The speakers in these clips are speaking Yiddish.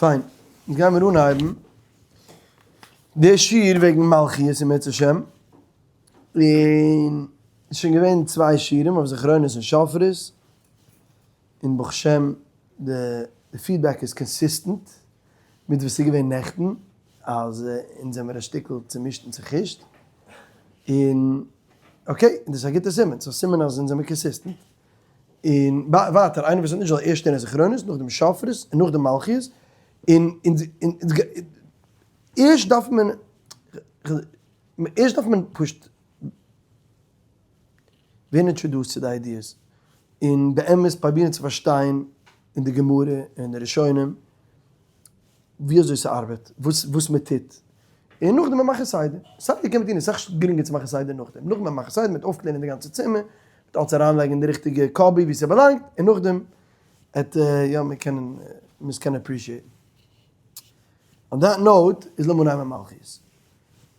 פיין, אונז גיימיר אנהייבן די שיעור וועגן מלכיות אם ירצה השם, און ס'איז שוין געווען צוויי שיעורים אויף זכרונות און שופרות, און ברוך השם די feedback איז consistent מיט וואס ס'איז געווען נעכטן, אז אונז זעמיר א שטיקל צומישט און צוחישט, און okay, און דאס איז א גוטע סימן, ס'איז א סימן אז אונז זעמיר consistent. און ווייטער, איינער וואס האט נישט זאל ערשט לערנען זכרונות, נאכדעם שופרות, און נאכדעם מלכיות, און ערשט דארף מען, ערשט דארף מען פשוט ווערן introduced צו די ideas, און באמת פראבירן צו פארשטיין אין די גמרא און אין די ראשונים, ווי אזוי ס'ארבעט, וואס וואס מ'טוט, און נאכדעם מען מאכן סדר, סדר קען מען טון, אסאך גרינגער צו מאכן סדר נאכדעם, נאכדעם מען מאכן סדר, מ'וועט אויפ clean ען די גאנצע צימער, מ'וועט אלץ אריינלייגן אין די ריכטיגע cubby ווי ס'באלאנגט, און נאכדעם וועט יא מען קענען, מען עס קענען appreciate ן. On that note איז לאמיר נעמען מלכיות.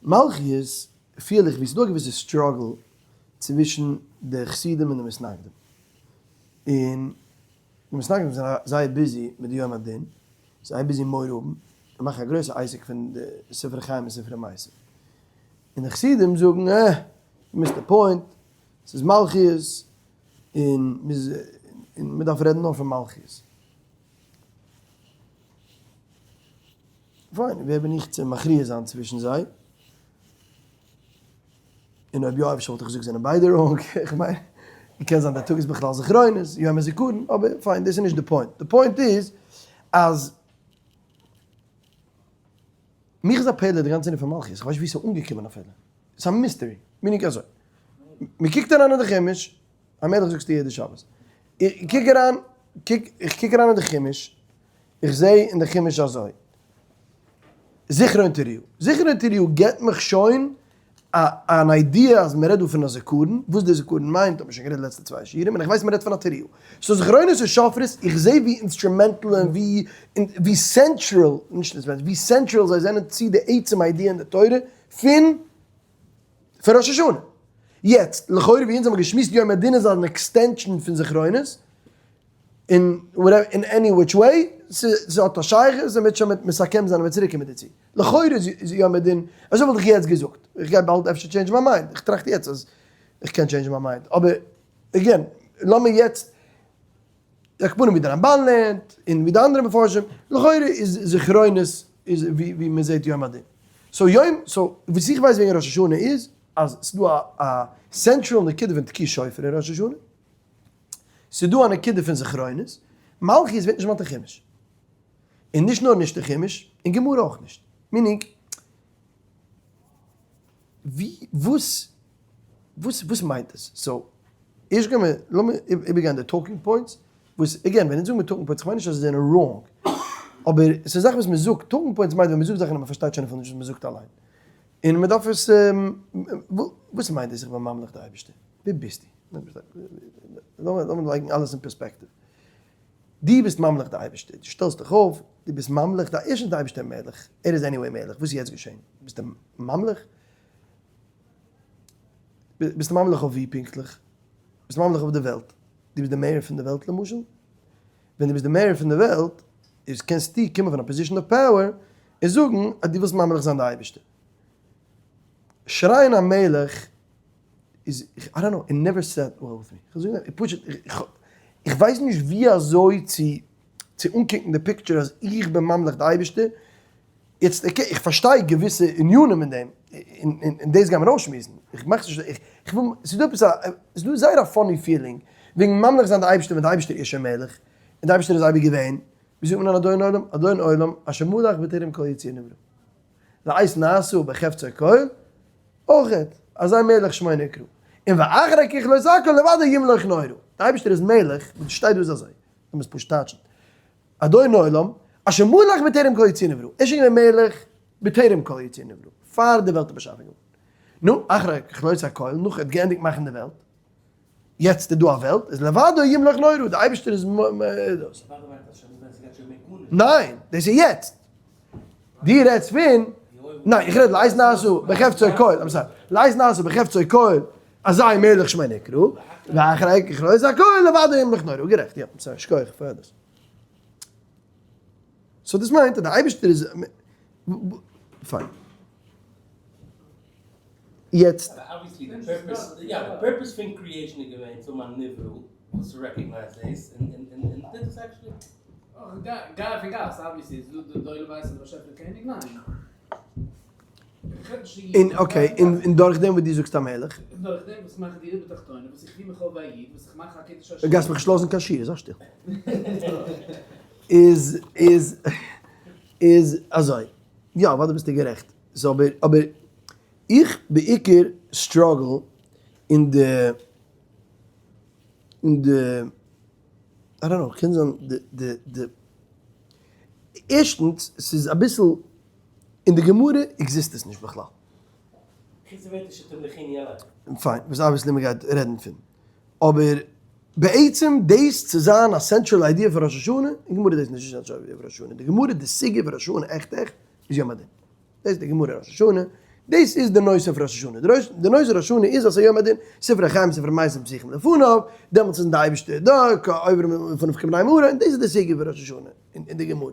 מלכיות פיל איך ווי ס'דא א געוויסע struggle צווישן די חסידים און די מתנגדים, און די מתנגדים זענען זייער busy מיט די יום הדין, זייער busy מורא האבן, און מאכן א גרויסע עסק פון די ספרי חיים און ספרי מתים. און די חסידים זאגן אה, missed the point, ס'איז מלכיות, און מ'איז, און מ'דארף רעדן נאר פון מלכיות. פיין, ווער בין איך צו מכריע זיין צווישן זיי? און אויב יא אפשר וואלט איך געזאגט זענען ביידע wrong, איך מיין, קען זיין דער טאג איז בכלל זכרונות, יום הזיכרון, אבער פיין דאס איז נישט די point, די point איז אז מיך איז א פלא די גאנצע ענין פון מלכיות, איך ווייס נישט ווי ס'איז אנגעקומען אפילו, ס'איז א mystery, meaning אזוי, מ'קוקט אריין אין די חומש, המלך זאגסטו יעדע שבת, איך קוק אריין, איך קוק אריין אין די חומש, איך זע אין די חומש אזוי, זכרון תרועה, זכרון תרועה געבט מיך שוין אן idea אז מען רעדט דא פון א זכרון, וואס די זכרון מיינט האט מען שוין גערעדט לעצטע צוויי שיעורים, און איך ווייס מען רעדט פון א תרועה. so זכרונות און שופרות, איך זע ווי instrumental און ווי ווי central, נישט instrumental, ווי central זיי זענען צו די עצם idea אין די תורה פון פון ראש השנה. יעצט, לכאורה ווי אונז האבן געשמועסט יום הדין איז אן extension פון זכרונות, אין אין any which way, ס'האט א שייכות, און מ'וועט שוין מסכם זיין און מ'וועט צוריק קומען דערצו. לכאורה איז יום הדין, אזוי וואלט איך יעצט געזאגט, איך גיי באלד אפשר change ן מיין mind, איך טראכט יעצט אז איך קען change ן מיין mind, אבער again, לאמיר יעצט, על כל פנים ווי די רמבן לערנט, און ווי די אנדערע מפרשים, לכאורה איז זכרונות איז ווי מ'זעט יום הדין. so יום, so וואס איך ווייס וועגן ראש השנה איז, אז ס'דא א central נקודה פון תקיעת שופר אין ראש השנה, ס'איז דא א נקודה פון זכרונות, מלכיות ווערט נישט דערמאנט אין חומש. און נישט נאר נישט אין חומש, אין גמרא אויך נישט. meaning, ווי, וואס, וואס, וואס מיינט עס? so, ערשט גיימיר, לאמיר איבערגיין די talking points, וואס, again, ווען אונז זאגן מיר talking points, כ'מיין נישט אז זיי זענען wrong, אבער ס'איז זאכן וואס מ'זאגט, talking points מיינט ווען מ'זאגט זאכן און מ'פארשטייט שוין אפילו נישט וואס מ'זאגט אליין. און מ'דארף עס, וואס מיינט דאס איך בין ממליך די אייבערשטער? ווער ביסטו? לאמיר לייגן אלעס אין פערספעקטיוו. דו ביסט ממליך די אייבערשטער, דו שטעלסט דיך אויף, דו ביסט ממליך, די ערשטנס די אייבערשטער מלך, ער איז anyway מלך, וואס איז יעצט געשען? ביסט די ממליך? ביסט ממליך אויף ווי פונקטליך? ביסט ממליך אויף די וועלט? דו ביסט די mayor פון די וועלט למשל? ווען דו ביסט די mayor פון די וועלט, איז קענסטו קומען פון א position of power און זאגן אז דו ווילסט ממליך זיין די אייבערשטער. שרייען א מלך איז, I don't know, it never sat well with me. כ'זאג דיר, פשוט, איך ווייס נישט ווי אזוי צו צו אנקוקן די picture אז איך בין ממליך די אייבערשטער. יעצט okay, איך פארשטיי געוויסע ענינים אין דעם, און דאס גיימיר אויסשמועסן. איך מאך נישט, איך וויל, ס'איז דא עפעס א, ס'איז דא זייער א funny feeling וועגן ממליך זיין די אייבערשטער ווען די אייבערשטער איז שוין מלך, און די אייבערשטער איז אייביג געווען. ווי זאגט מען אן אדון עולם? אדון עולם אשר מלך בטרם כל יציר נברא. לעת נעשה בחפצו כל, אויכעט, אזי מלך שמו נקרא. און ואחרי ככלות הכל לבדו ימלוך נורא. די אייבערשטער איז מלך, וואס שטייט דא איז אזוי, לאמיר עס פשוט טייטשן. אדון עולם, אשר מלך בטרם כל יציר נברא. ער איז שוין געווען מלך בטרם כל יציר נברא, פאר די וועלט איז באשאפן געווארן. נו, אחרי ככלות הכל, נאך ער האט געענדיגט מאכן די וועלט, יעצט איז דא א וועלט, איז לבדו ימלוך נורא, די אייבערשטער איז דאס. ניין, דאס איז יעצט. דו רעדסט פון, ניין, איך רעד לעת נעשה בחפצו כל, I'm sorry, לעת נעשה בחפצו כל, אזי מלך שמו נקרא, ואחרי ככלות הכל לבדו ימלוך נורא, גערעכט, יא, I'm sorry, שכוח פאר דאס. So דאס מיינט אז די אייבערשטער איז פיין. יעצט. אבער obviously די purpose, יא די purpose פון creation איז געווען צו האבן א נברא וואס recognize דאס און און טוט עס actually. גיי אויפן גאס obviously איז דא די עולם ווייסט אז די באשעפער איז קעניג ניין? און okay און דורך דעם וואס דו זאגסט א מלך. און דורך דעם וואס מאך דירה בתחתונים וואס איך פיר מיך אויף ווי א איד וואס איך מאך א קידוש השם. גייסט מיך נישט לאזן קיין שיעור זיי שטיל. איז איז איז אזוי יא אוודאי ביסטו גערעכט so אבער אבער איך בעיקר struggle אין די אין די I don't know קען זיין די די די ערשטנס ס'איז אביסל אין די גמרא exist עס נישט בכלל. חוץ די ווערטער שתמליכוני עליכם. פיין, וואס obviously מ'גייט רעדן פון. אבער בעצם דאס צו זיין א central idea פון ראש השנה, אין גמרא איז דאס נישט די central idea פון ראש השנה, די גמרא די סוגיא פון ראש השנה עכט עכט איז יום הדין. דאס איז די גמרא ראש השנה, דאס איז די נושא פון ראש השנה, די נושא ראש השנה איז אז ס'איז יום הדין, ספרי חיים ספרי מתים פתוחים לפניו, דעמאלטס איז די אייבערשטער דא, עוברים לפניו כבני מרון, דאס איז די סוגיא פון ראש השנה אין די גמרא.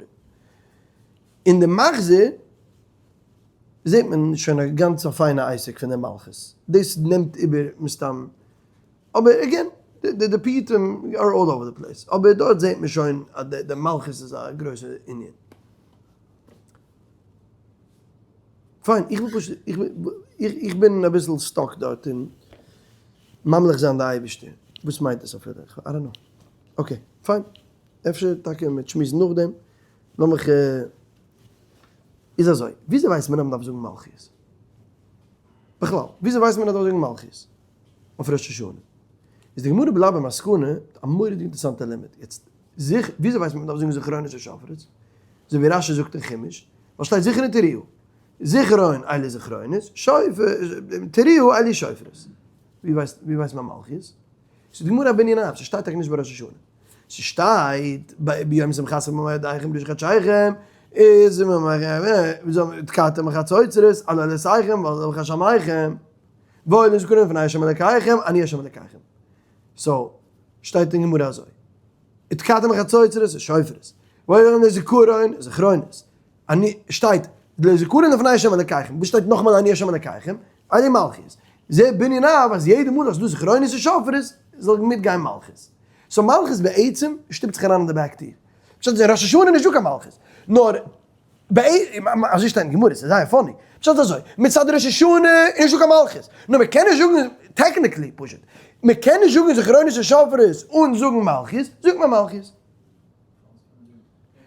אין די מחזור זעט מען שוין א גאנץ א פיינע עסק פון די מלכות, דאס נעמט איבער מסתם, אבער again, די פיוטים are all over the place, אבער דארט זעט מען שוין אז די מלכות איז א גרויסע ענין. פיין, איך בין פשוט, איך בין אביסל stuck דארט אין ממליך זיין די אייבערשטער, וואס מיינט עס אפילו, I don't know. Okay, פיין, אפשר טאקע מ'וועט שמועסן נאכדעם, לאמיך, איז אזוי, וויאזוי ווייסט מען אז מ'דארף זאגן מלכיות? בכלל, וויאזוי ווייסט מען אז מ'דארף זאגן מלכיות אויף ראש השנה? איז די גמרא בלייבט במסקנא, א מורא'דיג אינטערעסאנטע לימוד, יעצט, זיך, וויאזוי ווייסט מען מ'דארף זאגן זכרונות און שופרות? אזוי ווי רשי זאגט אין חומש, ווייל שטייט זכרון תרועה, זכרון אלו זכרונות, שופר, תרועה אלו שופרות. ווי ווייסט, ווי ווייסט מען מלכיות? ס'איז די גמרא א בנין אב, ס'שטייט טאקע נישט ביי ראש השנה. ס'שטייט ביום שמחתכם במועדיכם בראש חדשיכם, איז תקעתם בחצוצרות על עולותיכם ועל זבחי שלמיכם, והיו לזכרון לפני ה' אלקיכם, אני ה' אלקיכם. So, שטייט אין גמרא אזוי. ותקעתם בחצוצרות איז שופרות. והיו לזכרון, זכרונות. אני, שטייט, לזכרון לפני ה' אלקיכם. וואס שטייט נאכאמאל אני ה' אלקיכם? אלו מלכיות. זה בנין אב אז יעדע מאל אז דא זכרונות און שופרות, זאל מיטגיין מלכות. So מלכות בעצם שטופט זיך אריין אין די back טיר. פשט איז ראש השנה איז נישטא קיין מלכות. נאר אזוי שטייט אין גמרא, ס'איז זייער funny. פשט איז אזוי, מצד ראש השנה איז נישטא קיין מלכות. נאר מ'קען נישט זאגן, technically פשוט, מ'קען נישט זאגן זכרונות און שופרות אן זאגן מלכות, זאגט מען מלכות.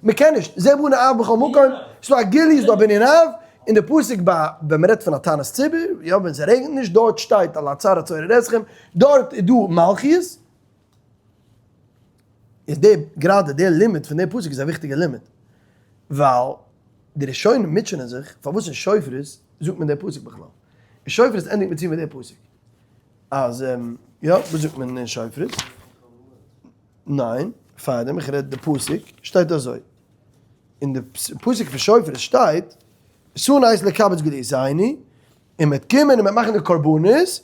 מ'קען נישט, זה בנה אב בכל מקום, ס'דא א גילוי, ס'דא א בנין אב, און די פסוק ביי ווען מ'רעדט פון א תענית ציבור, יא ווען ס'רעגנט נישט, דארט שטייט על הצר הצורר אתכם, דארט איז דא מלכיות, איז די גראדע די לימוד פון די פסוק איז א וויכטיגע לימוד, ווייל די ראשונים מוטשענען זיך פארוואס אין שופרות זאגט מען די פסוק בכלל, אין שופרות ענדיגט מען צו מיט די פסוק, אז יא וואס זאגט מען אין שופרות? ניין, פארדעם איך רעד די פסוק שטייט אזוי, אין די פסוק פון שופרות שטייט, שאו נא עת לקבץ גלותינו, און מ'וועט קומען און מ'וועט מאכן די קרבנות,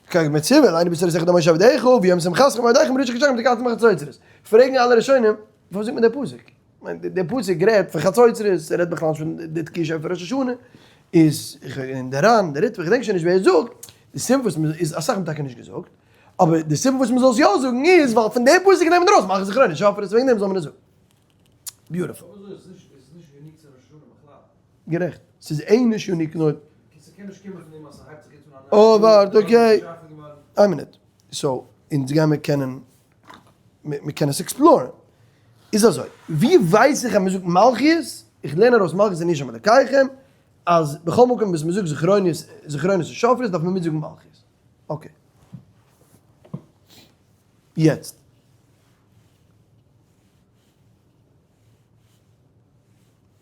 כמצוה עלינו בתורתך דמשה עבדיך, וביום שמחתכם ובמועדיכם בראש חדשיכם ותקעתם בחצוצרות. פרעגן אלע ראשונים, פארוואס זאגט מען די פסוק? כ'מיין די פסוק רעדט פון חצוצרות, ער רעדט בכלל נישט פון די תקיעה שופר ראש השנה. איז, און די ר"ן, די ריטב"א, כ'געדענק שוין נישט ווער עס זאגט, די סיבה וואס מ'איז, איז אסאך האבן טאקע נישט געזאגט, אבער די סיבה וואס מ'זאל עס יא זאגן איז ווייל פון די פסוק נעמט מען ארויס מאכן זכרונות שופרות, וועגן דעם זאל מען עס זאגן. Beautiful. גערעכט. ס'איז אה נישט unique נאר. אה ווארט okay. איין מינוט. So אונז גיימער קענען מ'קען עס explore ן. איז אזוי. ווי ווייס איך אז מ'זאגט מלכיות? איך לערן ארויס מלכיות איז אני ה' אלקיכם אז בכל מקום וואס מ'זאגט זכרונות זכרונות און שופרות דארף מען מיטזאגן מלכיות. Okay. יעצט.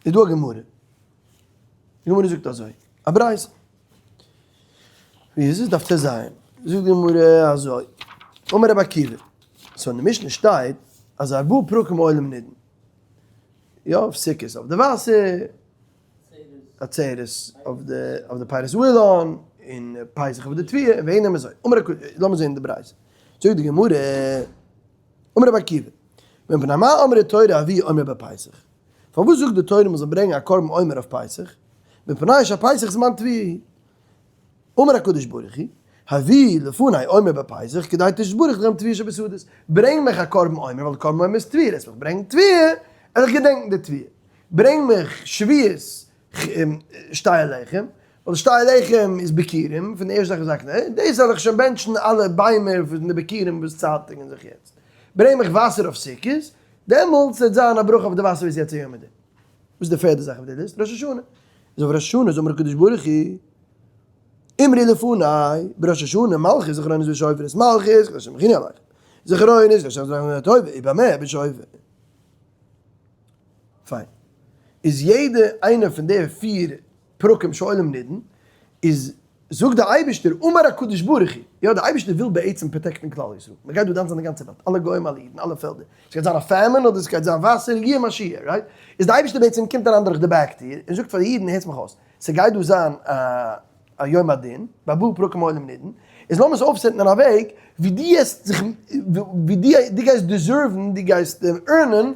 איז דא א גמרא, די גמרא זאגט אזוי, א ברייתא, ווי איז עס? דף טז, זאגט די גמרא אזוי, אמר רבי עקיבא, so אין די משנה שטייט אז ארבעה פרקים העולם נידון, יא, אויף סוכות אויף די וואסער, עצרת אויף די אויף די פירות האילן, און פסח אויף די תבואה, און וועגן דעם אזוי, אמר רבי עקיבא, לאמיר זען די ברייתא, זאגט די גמרא, אמר רבי עקיבא, מפני מה אמרה תורה הביאו עומר בפסח? פארוואס זאגט די תורה מען זאל ברענגען א קרבן עומר אויף פסח? מפני שהפסח זמן תבואה הוא. אמר הקדוש ברוך הוא, הביאו לפני עומר בפסח כדי תתברך לכם תבואה שבשדות, ברענג מיך א קרבן עומר ווייל קרבן עומר איז תבואה, וועסט מיך ברענגען תבואה, וועל איך געדענקן די תבואה. ברענג מיך שבועות שתי הלחם, ווייל שתי הלחם איז ביכורים, פון די ערשטע זאך וואס זאגט ער, דאס זאל איך שוין בענטשן אלע ביימער פון די ביכורים וואס צייטיגן זיך יעצט. ברענג מיך וואסער אויף סוכות, דעמאלטס וועט זיין א ברכה אויף די וואסער וואס יעצט איז יום הדין. וואס איז די פערדע זאך אויף די ליסט? ראש השנה. איז אויף ראש השנה זאגט מיר הקדוש ברוך הוא, אמרי לפני, בראש השנה מלכות זכרונות ושופרות, מלכות כדי שמחיני עליכם, זכרונות כדי שמחיני לטובה, ובמה בשופר. פיין. איז יעדע איינע פון די פיר פרקים שעולם נידון, איז זאגט די אייבערשטער אמר הקדוש ברוך הוא, יא די אייבערשטער וויל בעצם protect ן כלל ישראל, מען גייט דא דן זיין די גאנצע וועלט, אלע גוים אלע אידן אלע פעלדער, עס גייט זיין א famine אדער עס גייט זיין וואסער, יהיה מה שיהיה, right? איז די אייבערשטער בעצם קומט אריין דורך די back טיר און זאגט פאר די אידן הערטס מיך אויס, ס'גייט דא זיין א א יום הדין, בארבעה פרקים העולם נידון, איז לאמיר עס אויפ set ן אין א וועג ווי דו העסט זיך, ווי דו דו גייסט deserve ן, דו גייסט earn ען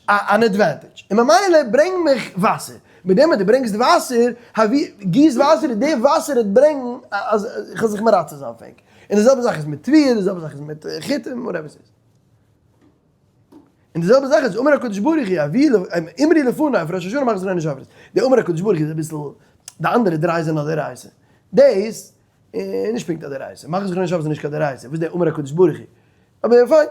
אן advantage, און ממילא ברענג מיך וואסער, מיט דעם אז דו ברענגסט וואסער, הביא, גיס וואסער, און די וואסער וועט ברענגן אז איך זאל זיך מרצה זיין פאר ענק. און די זעלבע זאך איז מיט תבואה, די זעלבע זאך איז מיט חיטים, whatever ס'איז. און די זעלבע זאך איז אמר הקדוש ברוך הוא הביאו אמרו לפני אויף ראש השנה מאכט זיך נישט שופרות, די אמר הקדוש ברוך הוא איז אביסל, די אנדערע דריי זענען א דאורייתא, דאס איז נישט פונקט א דאורייתא, מאכט זיך נישט שופרות איז נישט קיין דאורייתא, וואס איז די אמר הקדוש ברוך הוא? אבער פיין.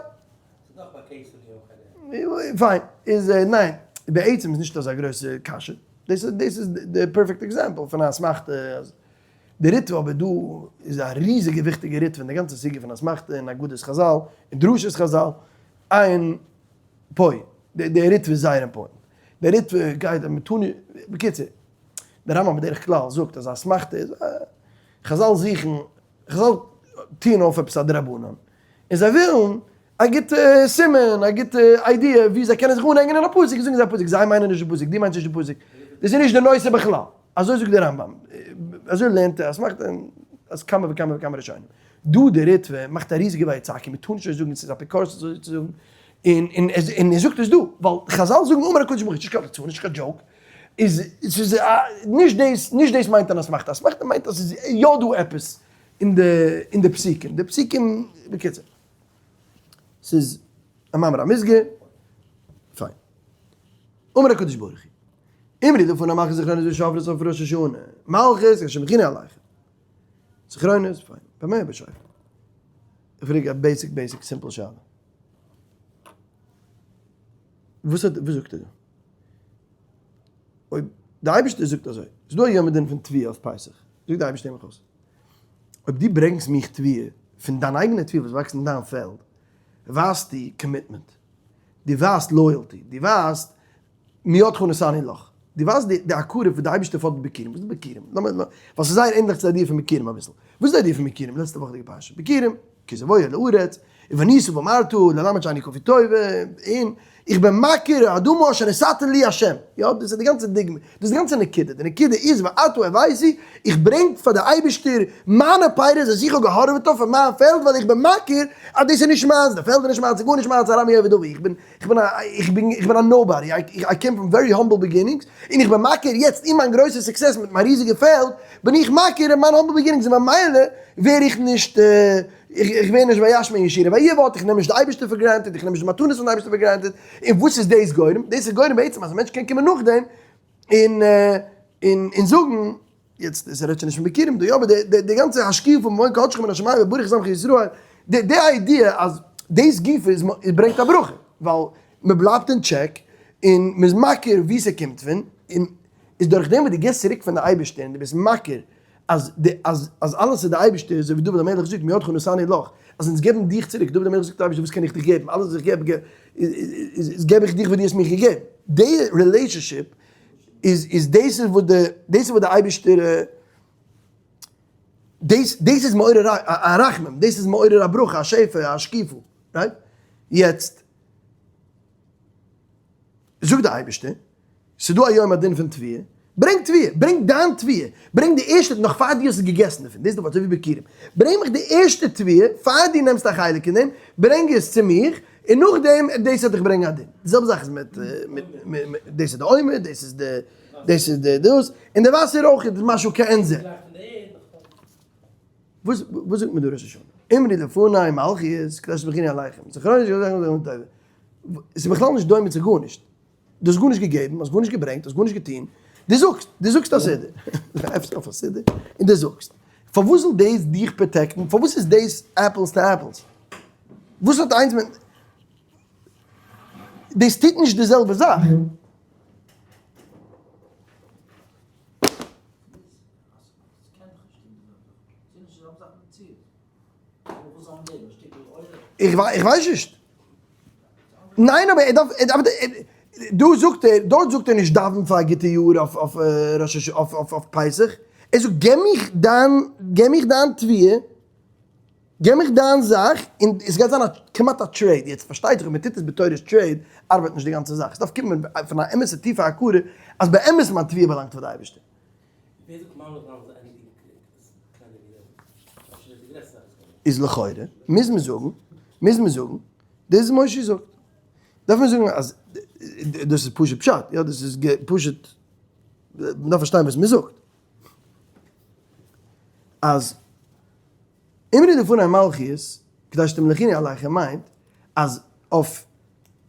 פיין, איז ניין, בעצם איז נישט אזא גרויסע קשיא, דאס איז די perfect example פון א אסמכתא אז די ריטב"א אבער דא איז א ריזיגע וויכטיגע ריטב"א אין די גאנצע סוגיא פון אסמכתא און אגדות חז"ל און דרשות חז"ל, עיין פה, די ריטב"א איז זייער important, די ריטב"א גייט אז מ'טאר נישט, בקיצור, די רמב"ם בדרך כלל זאגט אז אסמכתא איז א, חז"ל זוכן, חז"ל טוען אויף עפעס א דרבנן, און זיי ווילן א גוטע סימן, א גוטע idea ווי זיי קענען זיך אנהענגען אין א פסוק, זאגן זיי א פסוק, זיי מיינען נישט די פסוק, דו מיינסט נישט די פסוק, דאס איז נישט די נושא בכלל. אזוי זאגט דער רמב"ם, אזוי לערנט ער, עס מאכט אז כמה וכמה וכמה ראשונים. דא דער ריטב"א מאכט א ריזיגע ויצעקו, מען טאר נישט אזוי זאגן, עס איז אפיקורסות אזוי צו זאגן, און און ער זאגט עס דא, ווייל חז"ל זאגן אמר הקדוש ברוך הוא, נישט קיין ליצנות, נישט קיין joke, איז ס'איז נישט דאס, נישט דאס מיינט אן אסמכתא, אסמכתא מיינט אז ס'איז יא דא עפעס אין די אין די פסוקים, די פסוקים, בקיצור, ס'איז א מאמר המוסגר, פיין. אמר הקדוש ברוך הוא. אמרו לפני מלכות זכרונות ושופרות אויף ראש השנה, מלכות אשר מכינה עליכם. זכרונות, פיין, במה בשופר? איך פרעג א basic basic simple שאלה. וואס האט, וואס זאגט ער דא? אויב די אייבערשטער זאגט אזוי, ס'איז דא א יום הדין פון תבואה אויף פסח, זאגט די אייבערשטער מיך אויס, אויב דו ברענגסט מיך תבואה פון דיין אייגענע תבואה וואס וואקסט אין דיין פעלד, ווייזטו commitment, דו ווייזט loyalty, דו ווייזט מידך נתנו לך. דו ווייסט די הכרה וואס די אייבערשטער פאדערט ביכורים? וואס איז ביכורים? לאמיר לאמיר, ווייל ס'איז זייער ענדליך צו די idea פון ביכורים אביסל. וואס איז די idea פון ביכורים? לעצטע וואכעדיגע פרשה. ביכורים, כי תבואו אל הארץ, ובנית ואמרת, ללמד שאני כפוי טובה, און איך בין מכיר האדמה אשר נתת לי השם. יא, דאס איז די גאנצע דוגמא, דאס איז די גאנצע נקודה. די נקודה איז ועתה הבאתי, איך ברענג פאר די אייבערשטער מיינע פירות וואס איך האב געהארעוועט אויף אין מיין פעלד, ווייל איך בין מכיר אז דאס איז נישט מיינס, די פעלד איז נישט מיינס, ס'איז גארנישט מיינס, ארמי אובד אבי, איך בין איך בין א איך בין איך בין א nobody, I came from very humble beginnings, און איך בין מכיר יעצט אין מיין גרויסע success מיט מיין ריזיגע פעלד, בין איך מכיר אין מיין humble beginnings און ממילא ווער איך נישט איך ווער נישט וישמן ישורון ויבעט, איך נעם נישט די אייבערשטער for granted, איך נעם נישט די מתנות פון די אייבערשטער for granted, און וואס איז דאס גורם? דאס איז גורם בעצם אז א מענטש קען קומען נאכדעם און און זאגן יעצט עס רעדט שוין נישט פון ביכורים דא יא אבער די די גאנצע השקיפה ממעון קדשך מן השמים וברך את עמך ישראל די די idea אז דאס גופא איז ברענגט א ברכה ווייל מען בלייבט אין טשעק און מען איז מכיר ווי ס'קומט פון און איז דורך דעם וואס דו גיבסט צוריק פון די אייבערשטער און דו ביסט מכיר אז די אז אז אלעס איז די אייבערשטער אזוי ווי דוד המלך זאגט מידך נתנו לך אז אונז געבן דיך צוריק דוד המלך זאגט אייבערשטער וואס קען איך דיך געבן אלעס וואס איך געב איז געב איך דיך וואס דו האסט מיך געגעבן די relationship איז איז דאס איז וואס די דאס איז וואס די אייבערשטער דאס דאס איז מעורר א רחמים דאס איז מעורר א ברכה א שפע א שקיפות right יעצט זאגט די אייבערשטער ס'איז דא א יום הדין פון תבואה. ברענג תבואה, ברענג דיין תבואה, ברענג די ערשטע, נאך פאר דו האסט עס געגעסן דערפון, דאס איז די ווארט, אזוי ווי ביכורים, ברענג מיך די ערשטע תבואה, פאר דו נעמסט א חלק אין דעם, ברענג עס צו מיך, און נאכדעם דאס וועט דיך ברענגען א דין. די זעלבע זאך איז מיט, מיט, דאס איז די עומר, דאס איז די, דאס איז די דאס, און די וואסער אויך איז משהו כעין זה. וואס וואס זאגט מען דא ראש השנה? אמרי לפני מלכיות כדי שתברכיני עליכם, זכרונות זכרונות טובה. עס איז בכלל נישט דומה צו גארנישט. דו האסט גארנישט געגעבן, האסט גארנישט געברענגט, האסט גארנישט געטון, דו זאגסט, דו זאגסט א סידור, דו עפנסט אויף א סידור און דו זאגסט, פארוואס זאל דאס דיך protect ן, פארוואס איז דאס apples to apples? וואס האט איינס מיט, דאס טוט נישט די זעלבע זאך. איך ווייס נישט. ניין אבער ער דארף, ער דארף, דא זאגט ער, דארט זאגט ער נישט דאווען פאר א גוטע יאר אויף אויף ראש הש אויף אויף אויף פסח, ער זאגט געב מיך דיין, געב מיך דיין תבואה, געב מיך דיין זאך, און עס גייט זיין א כמעט א trade, יעצט פארשטייט זיך אויב מען טוט עס בתורת trade ארבעט נישט די גאנצע זאך, עס דארף קומען פון א אמת'ע טיפע הכרה אז באמת מיין תבואה באלאנגט פאר די אייבערשטער. ווער זאגט ממליך זיין איז anything קלענער ווי דעם? אפשר איז די גרעסטע זאך איז קלענער. איז לכאורה מוז מען זאגן, מוז מען זאגן, דאס איז משה זאגט, דארף מען זאגן אז דאס איז פשוט פשט, יא דאס איז פשוט, מען דארף פארשטיין וואס מען זאגט, אז אמרי לפני מלכיות כדי שתמליכוני עליכם מיינט אז אויף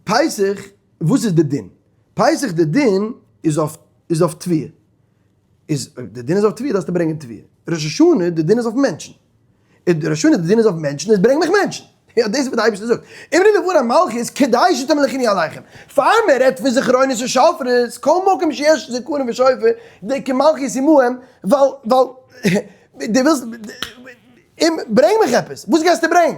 פסח וואס איז די דין? פסח די דין איז אויף איז אויף תבואה, איז אויב די דין איז אויף תבואה דארפסטו ברענגען תבואה, ראש השנה די דין איז אויף מענטשן, איז ראש השנה די דין איז אויף מענטשן איז ברענג מיך מענטשן, יא דאס איז וואס די אייבערשטער זאגט, אמרי לפני מלכיות כדי שתמליכוני עליכם, פאר מען רעדט פון זכרונות און שופרות, כל מקום שיש זכרון ושופר, די כמלכיות עמהם, ווייל ווייל דו ווילסט, ברענג מיך עפעס, וואס גייסטו ברענגן?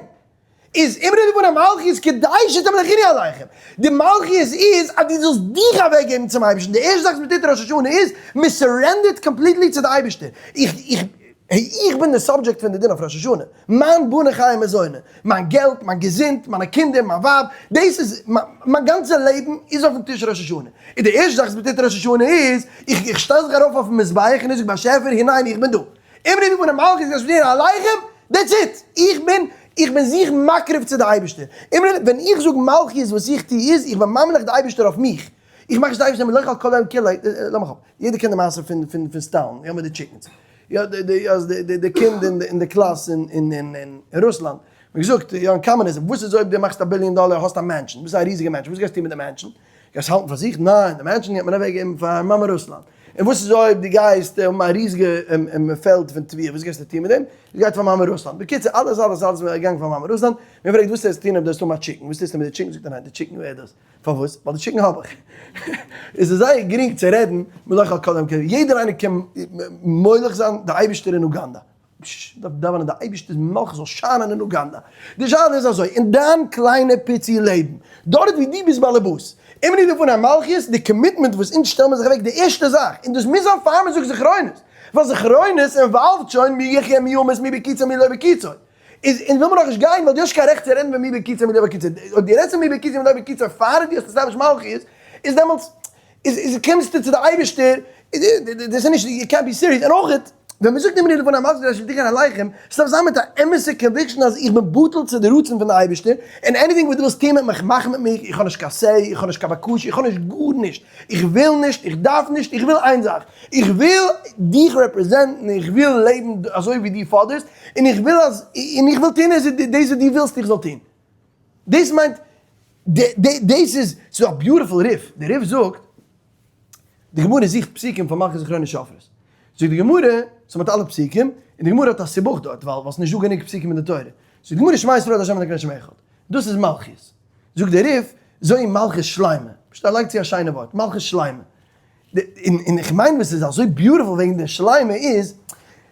איז אמרי לפני מלכיות כדי שתמליכוני עליכם, די מלכיות איז אז דו זאלסט דיך אוועק געבן צום אייבערשטן, די ערשטע זאך וואס מען טוט ראש השנה איז, מען surrender ט completely צו די אייבערשטער, איך איך איך בין די subject פון די דין אויף ראש השנה, מיין בני חיי מזוני, מיין געלט, מיין געזונט, מיינע קינדער, מיין ווייב, דאס איז, מיין גאנצע לעבן איז אויפן טיש ראש השנה, און די ערשטע זאך וואס מען טוט ראש השנה איז, איך איך שטעל זיך ארויף אויפן מזבח און איך זאג באשעפער הנני איך בין דא, אמרי לפני מלכיות כדי שתמליכוני עליכם, that's it! איך בין, איך בין זיך מקריב צו די אייבערשטער. אמרי, ווען איך זאג מלכיות וואס איך טו איז, איך בין ממליך די אייבערשטער אויף מיך. איך מאך נישט די אייבערשטער מלך על כל העולם כולו, לאמיך אפ, יעדער קען די מעשה פון פון פון סטאלין, יא מיט די chickens. יא די די אז די די די קינד אין אין די קלאס אין אין אין אין רוסלאנד, מ'האט געזאגט, יא אין קאמוניזם, וואס איז אויב דו מאכסט א ביליאן דאלער האסט א mansion, וואס איז א ריזיגע mansion, וואס גייסטו טון מיט די mansion? גייסט האלטן פאר זיך? ניין, די mansion גייט מען אוועק געבן פאר מאמע רוסלאנד. און וואס איז אויב דו גייסט האבן א ריזיגע פעלד פון תבואה, וואס גייסטו טון מיט דעם? דאס גייט פאר מאמע רוסלאנד. בקיצור, אלעס אלעס אלעס איז געגאנגען פאר מאמע רוסלאנד. מען פרעגט וואס טוסטו טון אויב דו האסט האבן א chicken? וואס טוסטו מיט די chicken? זאגט ער ניין, די chicken ווערט דאס. פארוואס? ווייל די chicken האב איך. עס איז זייער גרינג צו רעדן מלוך על כל העולם כולו. יעדער איינער קען מולך זיין די אייבערשטער אין אוגאנדא. דארף דאווענען די אייבערשטער'ס מלכות זאל שיינען אין אוגאנדא. די שאלה איז אזוי, אין דיין קליינע פיצי לעבן, דארט ווי דו ביסט באלעבאס, אמרי לפני מלכיות, די commitment וואס אונז שטעלן מיר זיך אוועק די ערשטע זאך, און דאס מוז זיין פאר מען זאגט זכרונות, ווייל זכרונות involve ט שוין מי יחיה מי ימות מי בקיצו מי לא בקיצו. איז אונז וויל מיר נאכנישט גיין ווייל דו האסט נישט קיין רעכט צו רעדן פון מי בקיצו מי לא בקיצו. אויב דו רעדסט פון מי בקיצו מי לא בקיצו פאר דו האסט established מלכיות, איז דעמאלטס איז איז קומסטו צו די אייבערשטער, דאס איז נישט, יו קענט בי סיריעס, און אויך ווען מען זאגט אמרי לפני מלכיות כדי שתמליכוני עליכם, ס'דארף זיין מיט א אמת'ע conviction אז איך בין בטל צו די רצון פון די אייבערשטער, און anything וואס דו ווילסט טון מיט מיך, מאך מיט מיך, איך האב נישט קיין say, איך האב נישט קיין בקשה, איך האב נישט גארנישט, איך וויל נישט, איך דארף נישט, איך וויל איין זאך, איך וויל דיך represent ן, איך וויל לעבן אזוי ווי דו פאדערסט, און איך וויל אז, און איך וויל טון דאס וואס דו ווילסט איך זאל טון. דאס מיינט, דאס איז, ס'איז א beautiful ריף, די ריף זאגט, די גמרא זוכט פסוקים פאר מלכיות זכרונות שופרות, זאגט די גמרא, ס'האט אלע פסוקים, און די גמרא האט א סיבוך דארט, ווייל ווייל ס'איז נישט דא גענוג פסוקים אין די תורה, זאגט די גמרא שמע ישראל ה' אלקינו ה' אחד, דאס איז מלכיות, זאגט די ריף, זוהי מלכות שלימה, פשוט ער לייגט צו א שיינע ווארט, מלכות שלימה, און איך מיין וואס איז אזוי beautiful וועגן די שלימה איז,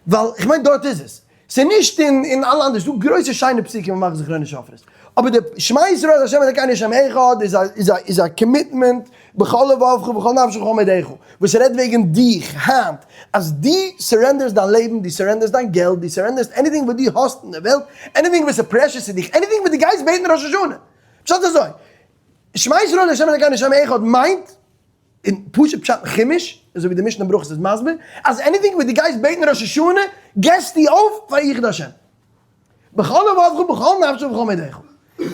ווייל איך מיין דארט איז עס, ס'איז נישט אין אין אלע אנדערע, ס'דא גרויסע שיינע פסוקים אין מלכות זכרונות שופרות, אבער די שמע ישראל ה' אלקינו ה' אחד איז א איז א איז א commitment בכל לבבך ובכל נפשך ובכל מאודך, וואס רעדט וועגן דיך היינט, אז דו surrender סט דיין לעבן, דו surrender סט דיין געלט, דו surrender סט anything וואס דו האסט אין די וועלט, anything וואס איז precious צו דיך, anything וואס דו גייסט בעטן ראש השנה. פשט אזוי, שמע ישראל ה' אלקינו ה' אחד מיינט. און פשוט פשט אין חומש, אזוי ווי די משנה ברכות איז מסביר, אז anything וואס דו גייסט בעטן ראש השנה, געסטו אויף פאר יחוד השם. בכל לבבך ובכל נפשך ובכל מאודך.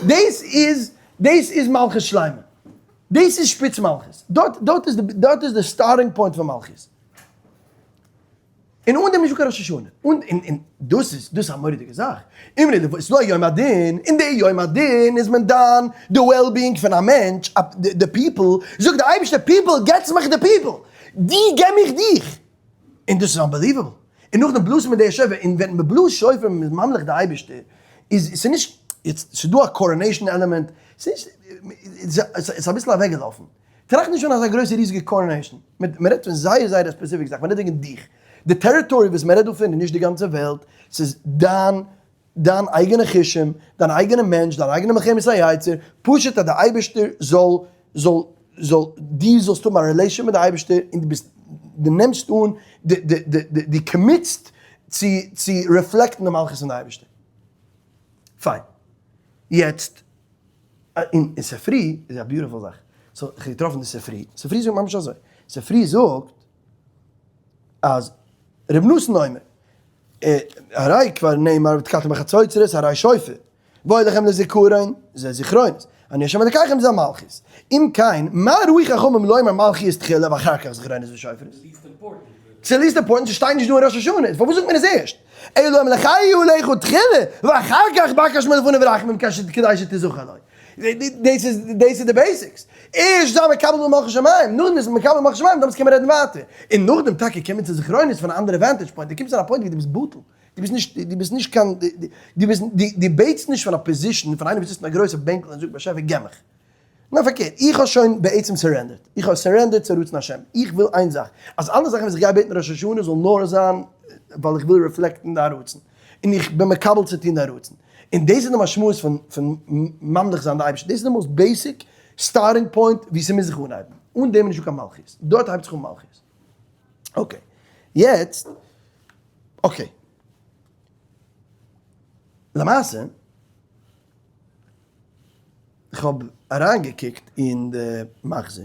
דאס איז, דאס איז מלכות שלימה. דאס איז שפיץ מלכות. דארט, דארט איז די, דארט איז די starting point פון מלכות. און אן דעם נישטא קיין ראש השנה. און, און, און דאס איז, דאס איז א מורא'דיגע זאך. אמרי לבו, ס'איז דא א יום הדין, אין די יום הדין איז מען דן די well-being פון א מענטש, די people, זאגט די אייבערשטער people, געטס מיך די people, די געב מיך דיך. און דאס איז unbelievable. און נאכדעם בלאזט מען די שופר, און ווען מען בלאזט שופר און מען איז ממליך די אייבערשטער, איז ס'איז נישט, יעצט ס'איז דא א coronation element, ס'איז נישט, ס'איז אביסל אוועקגעלאפן. טראכט נישט פון אזא גרויסע ריזיגע coronation, מען רעדט פון זייער זייער א specific זאך, מען רעדט וועגן דיך, די territory וואס מען רעדט דא פון איז נישט די גאנצע וועלט, ס'איז דיין דיין אייגענע חושים, דיין אייגענע מענטש, דיין אייגענע מלחמת היצר, פשוט אז די אייבערשטער זאל זאל זאל דו זאלסט האבן א relation מיט די אייבערשטער און דו ביסט דו נעמסט אן די די די די דו commit סט צו צו reflect ן די מלכות פון די אייבערשטער. פיין. יעצט אין ספרי איז א beautiful זאך. so איך האב געטראפן די ספרי, ספרי זאגט ממש אזוי, ספרי זאגט אז ר' נתן אומר, הרי כבר נאמר ותקעתם בחצוצרות הרי שופר, והיה לכם לזכרון, זה זכרונות, אני השם אלקיכם זה מלכות. אם כן, מה ראו חכמים לומר מלכיות תחילה ואחר כך זכרונות ושופרות? ס'איז least important, ס'שטייט נישט דא אין ראש השנה, פארוואס זאגט מען עס ערשט? אלא המליכהו עליך תחילה ואחר כך בקש מלפניו רחמים כדי שתזכר לו. דאס איז דאס איז די basics. ערשט זיי מקבל מלכות שמים, נאכדעם איז מקבל מלכות שמים, דאמאלס קען מען רעדן ווייטער. און נאכדעם טאקע קומט מען צו זכרונות פון א אנדערע vantage point, דו קומסט אין א point ווי דו ביסט בטל, דו ביסט נישט, דו ביסט נישט קיין, דו ביסט, דו בעטסט נישט פון א position פון איינער וואס זיצט אין א גרויסע בענקל און זאגט באשעפער געב מיך. נאר פארקערט, איך האב שוין בעצם surrendered, איך האב surrendered צו רצון השם, איך וויל איין זאך, אז אלע זאכן וואס איך גיי בעטן ראש השנה זאל נאר זיין ווייל איך וויל reflect ן דיין רצון, און איך בין מקבל צו טון דיין רצון, און דאס איז די משמעות פון פון ממליך זיין די אייבערשטער, דאס איז די most basic starting point וואו ס'מוז זיך אנהייבן, אן דעם איז נישטא קיין מלכות, דארט הייבט זיך אן מלכות. okay, יעצט, okay, למעשה, איך האב אריינגעקוקט אין די מחזור,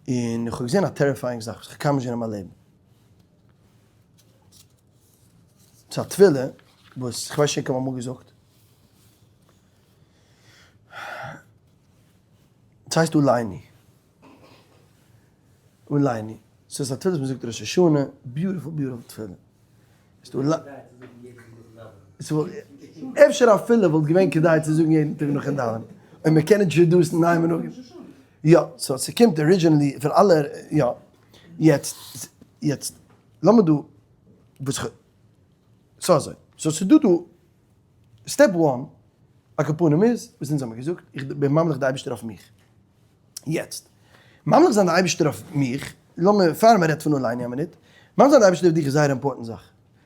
און איך האב געזען א terrifying זאך וואס איך האב קיינמאל נישט געזען אין מיין לעבן. ס'איז א תפילה וואס איך ווייס שוין כמה מאל געזאגט. ס'הייסט עלינו. עלינו. ס'איז א תפילה וואס מ'זאגט ראש השנה, beautiful beautiful תפילה. אפשר אפילו וואלט געווען כדאי צו זאגן יעדן טאג נאכן דאווענען, אויב מען קען introduce ן נייע מנהגים. יא, so ס'קומט originally פון אלע, יא. יעצט, יעצט, לאמיר דא, וואס כ'האב, so אזוי, so ס'דא דא, step one, על כל פנים איז, וואס אונז האמיר געזאגט, איך בין ממליך די אייבערשטער אויף מיך. יעצט, ממליך זיין די אייבערשטער אויף מיך, לאמיר, פאר מען רעדט פון עלינו א מינוט, ממליך זיין די אייבערשטער אויף דיך איז זייער important זאך.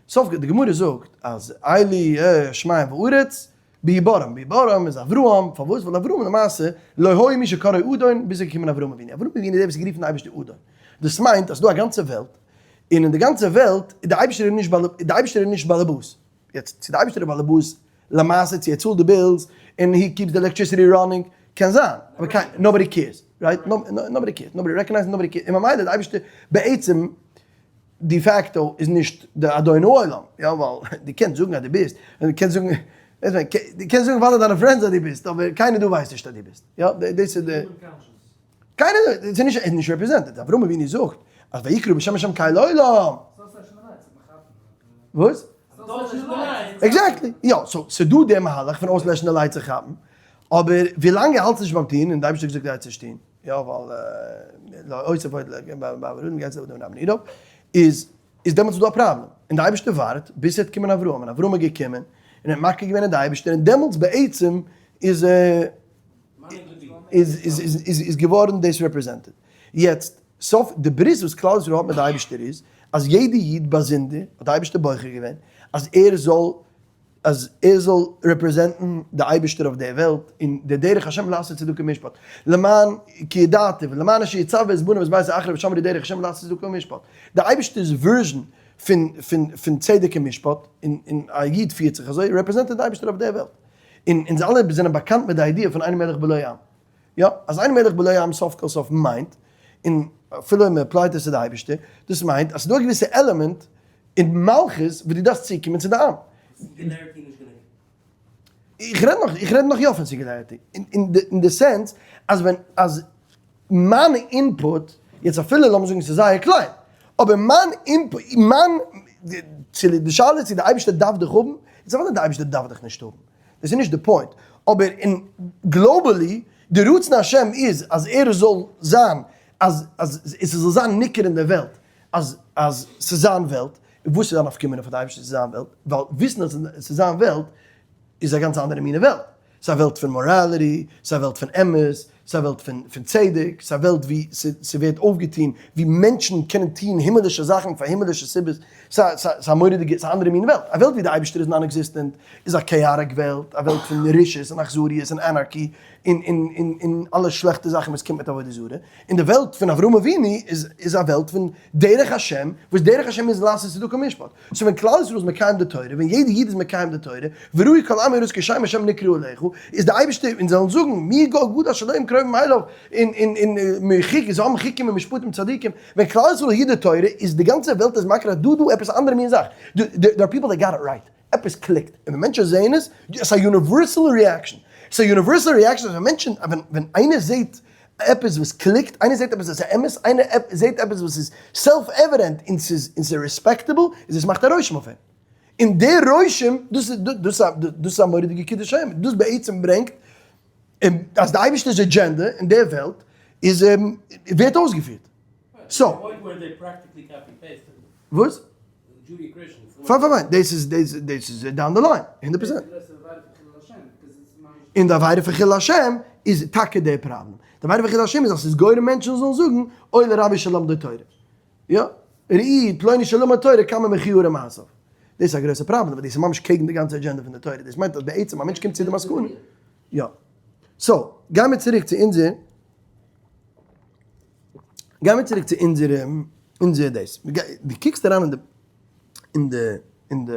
סוף די גמרא זאגט אז אילו שמים וארץ בהבראם, בהבראם איז אברהם, פארוואס? ווייל אברהם למעשה לא היה מי שקראו אדון ביז עס איז געקומען אברהם אבינו, אברהם אבינו איז דער וואס האט גערופן די אייבערשטער אדון, דאס מיינט אז ס'דא א גאנצע וועלט, און אין די גאנצע וועלט איז די אייבערשטער איז נישט בעל, די אייבערשטער איז נישט באלעבאס, יעצט צו די אייבערשטער איז באלעבאס למעשה צו ער צאלט די bills און he keeps די electricity running, קען זיין, אבער קיין, nobody cares, right? nobody cares, nobody recognize, nobody cares, און ממילא די אייבערשטער בעצם de facto איז נישט די אדון העולם, יא ווייל דו קענסט זאגן אז דו ביסט, און דו קענסט זאגן, דו קענסט זאגן פאר אלע דיינע friends אז דו ביסט, אבער קיינער דא ווייסט נישט אז דו ביסט, יא דאס איז די, קיינער דא, ס'איז נישט, איז נישט represented, אברהם אבינו זאגט אז ויקראו בשם השם קל עולם. וואס? exactly, יא, so ס'דא די מהלך פון אויסלעשן די lights און כאפן, אבער ווילאנג ער האלט נישט ביים טון, און די אייבערשטער האט געזאגט ער גייט עס נישט טון, יא ווייל לא אוסיף עוד איז איז דעמאלטס איז דא א פראבלעם, און די אייבערשטער ווארט ביז ס'וועט קומען אברהם, און אברהם איז געקומען און ער האט מכיר געווען אין די אייבערשטער, און דעמאלטס בעצם איז איז איז איז איז געווארן דאס represented. יעצט, סוף די ברית וואס כלל ישראל האט מיט די אייבערשטער איז, אז יעדע איד באזונדער האט די אייבערשטער בוחר געווען אז ער זאל אז ער זאל represent ן די אייבערשטער אויף דער וועלט, און די דרך השם לעשות צדקה ומשפט, למען כי ידעתיו, למען אשר יצוה את בניו ואת ביתו אחריו ושמרו דרך השם לעשות צדקה ומשפט. די אייבערשטער'ס version פון פון פון צדק און משפט, און און א איד פירט זיך אזוי, represent ער די אייבערשטער אויף דער וועלט. און אונז אלע זענען באקאנט מיט די idea פון אין מלך בלא עם. יא, אז אין מלך בלא עם סוף כל סוף מיינט, און אפילו אויב מען apply ט עס צו די אייבערשטער, דאס מיינט אז ס'איז דא א געוויסע עלעמענט אין מלכות וואס דו דארפסט צוקומען צו די עם. Singularity נישט גענוג. איך רעד נאך, איך רעד נאך יא פון singularity, אין די sense אז ווען, אז מיין input, יעצט אפילו לאמיר זאגן ס'איז זייער קליין, אבער מיין input, מיין, צו די שאלה איז צו די אייבערשטער דארף דיך האבן, איז אוודאי די אייבערשטער דארף דיך נישט האבן, דאס איז נישט די point, אבער אין globally, די רצון השם איז אז ער זאל זיין, אז אז עס זאל זיין ניכר אין די וועלט אז אז ס'איז זיין וועלט, וואס איז א נפקא מינה פאר די אייבערשטער ס'איז זיין וועלט, ווייל וויסן אז ס'איז זיין וועלט איז א גאנץ אנדערע מינע וועלט, ס'איז א וועלט פון morality, ס'איז א וועלט פון אמת, ס'איז א וועלט פון פון צדק, ס'איז א וועלט ווי ס'ווערט אויפגעטון, ווי מענטשן קענען טון הימלישע זאכן פאר הימלישע סיבות, ס'איז א מורא'דיגע, ס'איז א אנדערע מין וועלט, א וועלט ווי די אייבערשטער איז non-existent, איז א chaotic וועלט, א וועלט פון רשעות און אכזריות און anarchy, און און און און אלע שלעכטע זאכן וואס קומט מיט עבודה זרה, און די וועלט פון אברהם אבינו איז איז א וועלט פון דרך השם, וואס דרך השם איז לעשות צדקה ומשפט, so ווען כלל ישראל איז מקיים די תורה, ווען יעדע איד איז מקיים די תורה, וראו כל עמי הארץ כי שם השם נקרא עליך, איז די אייבערשטער, אונז זאלן זאגן, מי גוי גדול אשר לו עם קרובים אליו, און און און מחוק, זיי האבן חוקים און משפטים צדיקים, ווען כלל ישראל היט די תורה, איז די גאנצע וועלט איז מכיר אז דא דא עפעס אנדערע מין זאך, there are people that got it right. עפעס click ט, און ווען מענטשן זעען עס, עס איז א universal reaction, עס איז א universal reaction אז ווען מענטשן, ווען איינער זעט עפעס וואס click ט, איינער זעט עפעס וואס איז אמת, איינער זעט עפעס וואס איז self evident און ס'איז און ס'איז respectable, איז עס מאכט א רושם אויף אים. און דער רושם, דאס איז דאס איז א מורא'דיגע קידוש השם, דאס בעצם ברענגט אז די אייבערשטער'ס אדזשענדע אין דער וועלט איז ווערט אויסגעפירט. So. וואס? פיין פיין פיין, דאס איז דאס דאס איז down the line, 100%. און די עבירה פון חילול השם איז טאקע דער פראבלעם. די עבירה פון חילול השם איז אז ס'איז גורם מענטשן זאלן זאגן אוי לרבי שלמדו תורה. יא, ראי פלוני שלמד תורה כמה מכוערי מעשיו. דאס איז א גרויסע פראבלעם, ווייל דאס איז ממש קעגן די גאנצע אדזשענדע פון די תורה. דאס מיינט אז בעצם א מענטש קומט צו די מסקנא. יא. So, גיימיר צוריק צו אונזער. גיי מיר צוריק צו אונזערע אונזער דאס. דו קוקסט אריין אין די אין די אין די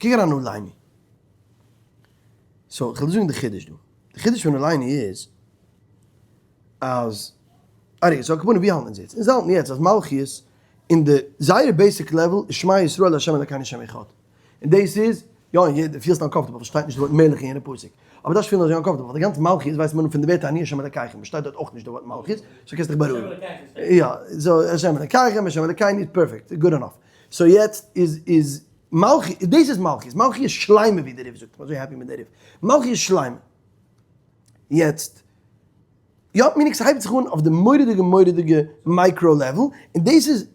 קוק אריין אין עלינו. So איך וועל דיר זאגן די חידוש דא. די חידוש פון עלינו איז אז ארי, so כמובן ווי האלטן אונז יעצט? אונז האלטן יעצט אז מלכיות אין די זייער basic level איז שמע ישראל ה' אלקינו ה' אחד. און דאס איז, יא, און יעדער פילסט uncomfortable ווייל ס'שטייט נישט די ווארט מלך אין יענע פסוק. אבער דארפסט פילן אזוי uncomfortable ווייל די גאנצע מלכיות ווייסט מען פון די ווערטער אני השם אלקיכם, שטייט דארט אויך נישט די ווארט מלכיות, so קענסט דיך בארואיגן. יא, so השם אלקיכם, השם אלקינו איז perfect, good enough. So יעצט איז איז מלכיות, דאס איז מלכיות, מלכיות שלימה ווי די ריף זאגט, כ'בין אזוי happy מיט די ריף. מלכיות שלימה. יעצט. יא, meaning ס'הייבט זיך אן אויף די מורא'דיגע מורא'דיגע micro level, און דאס איז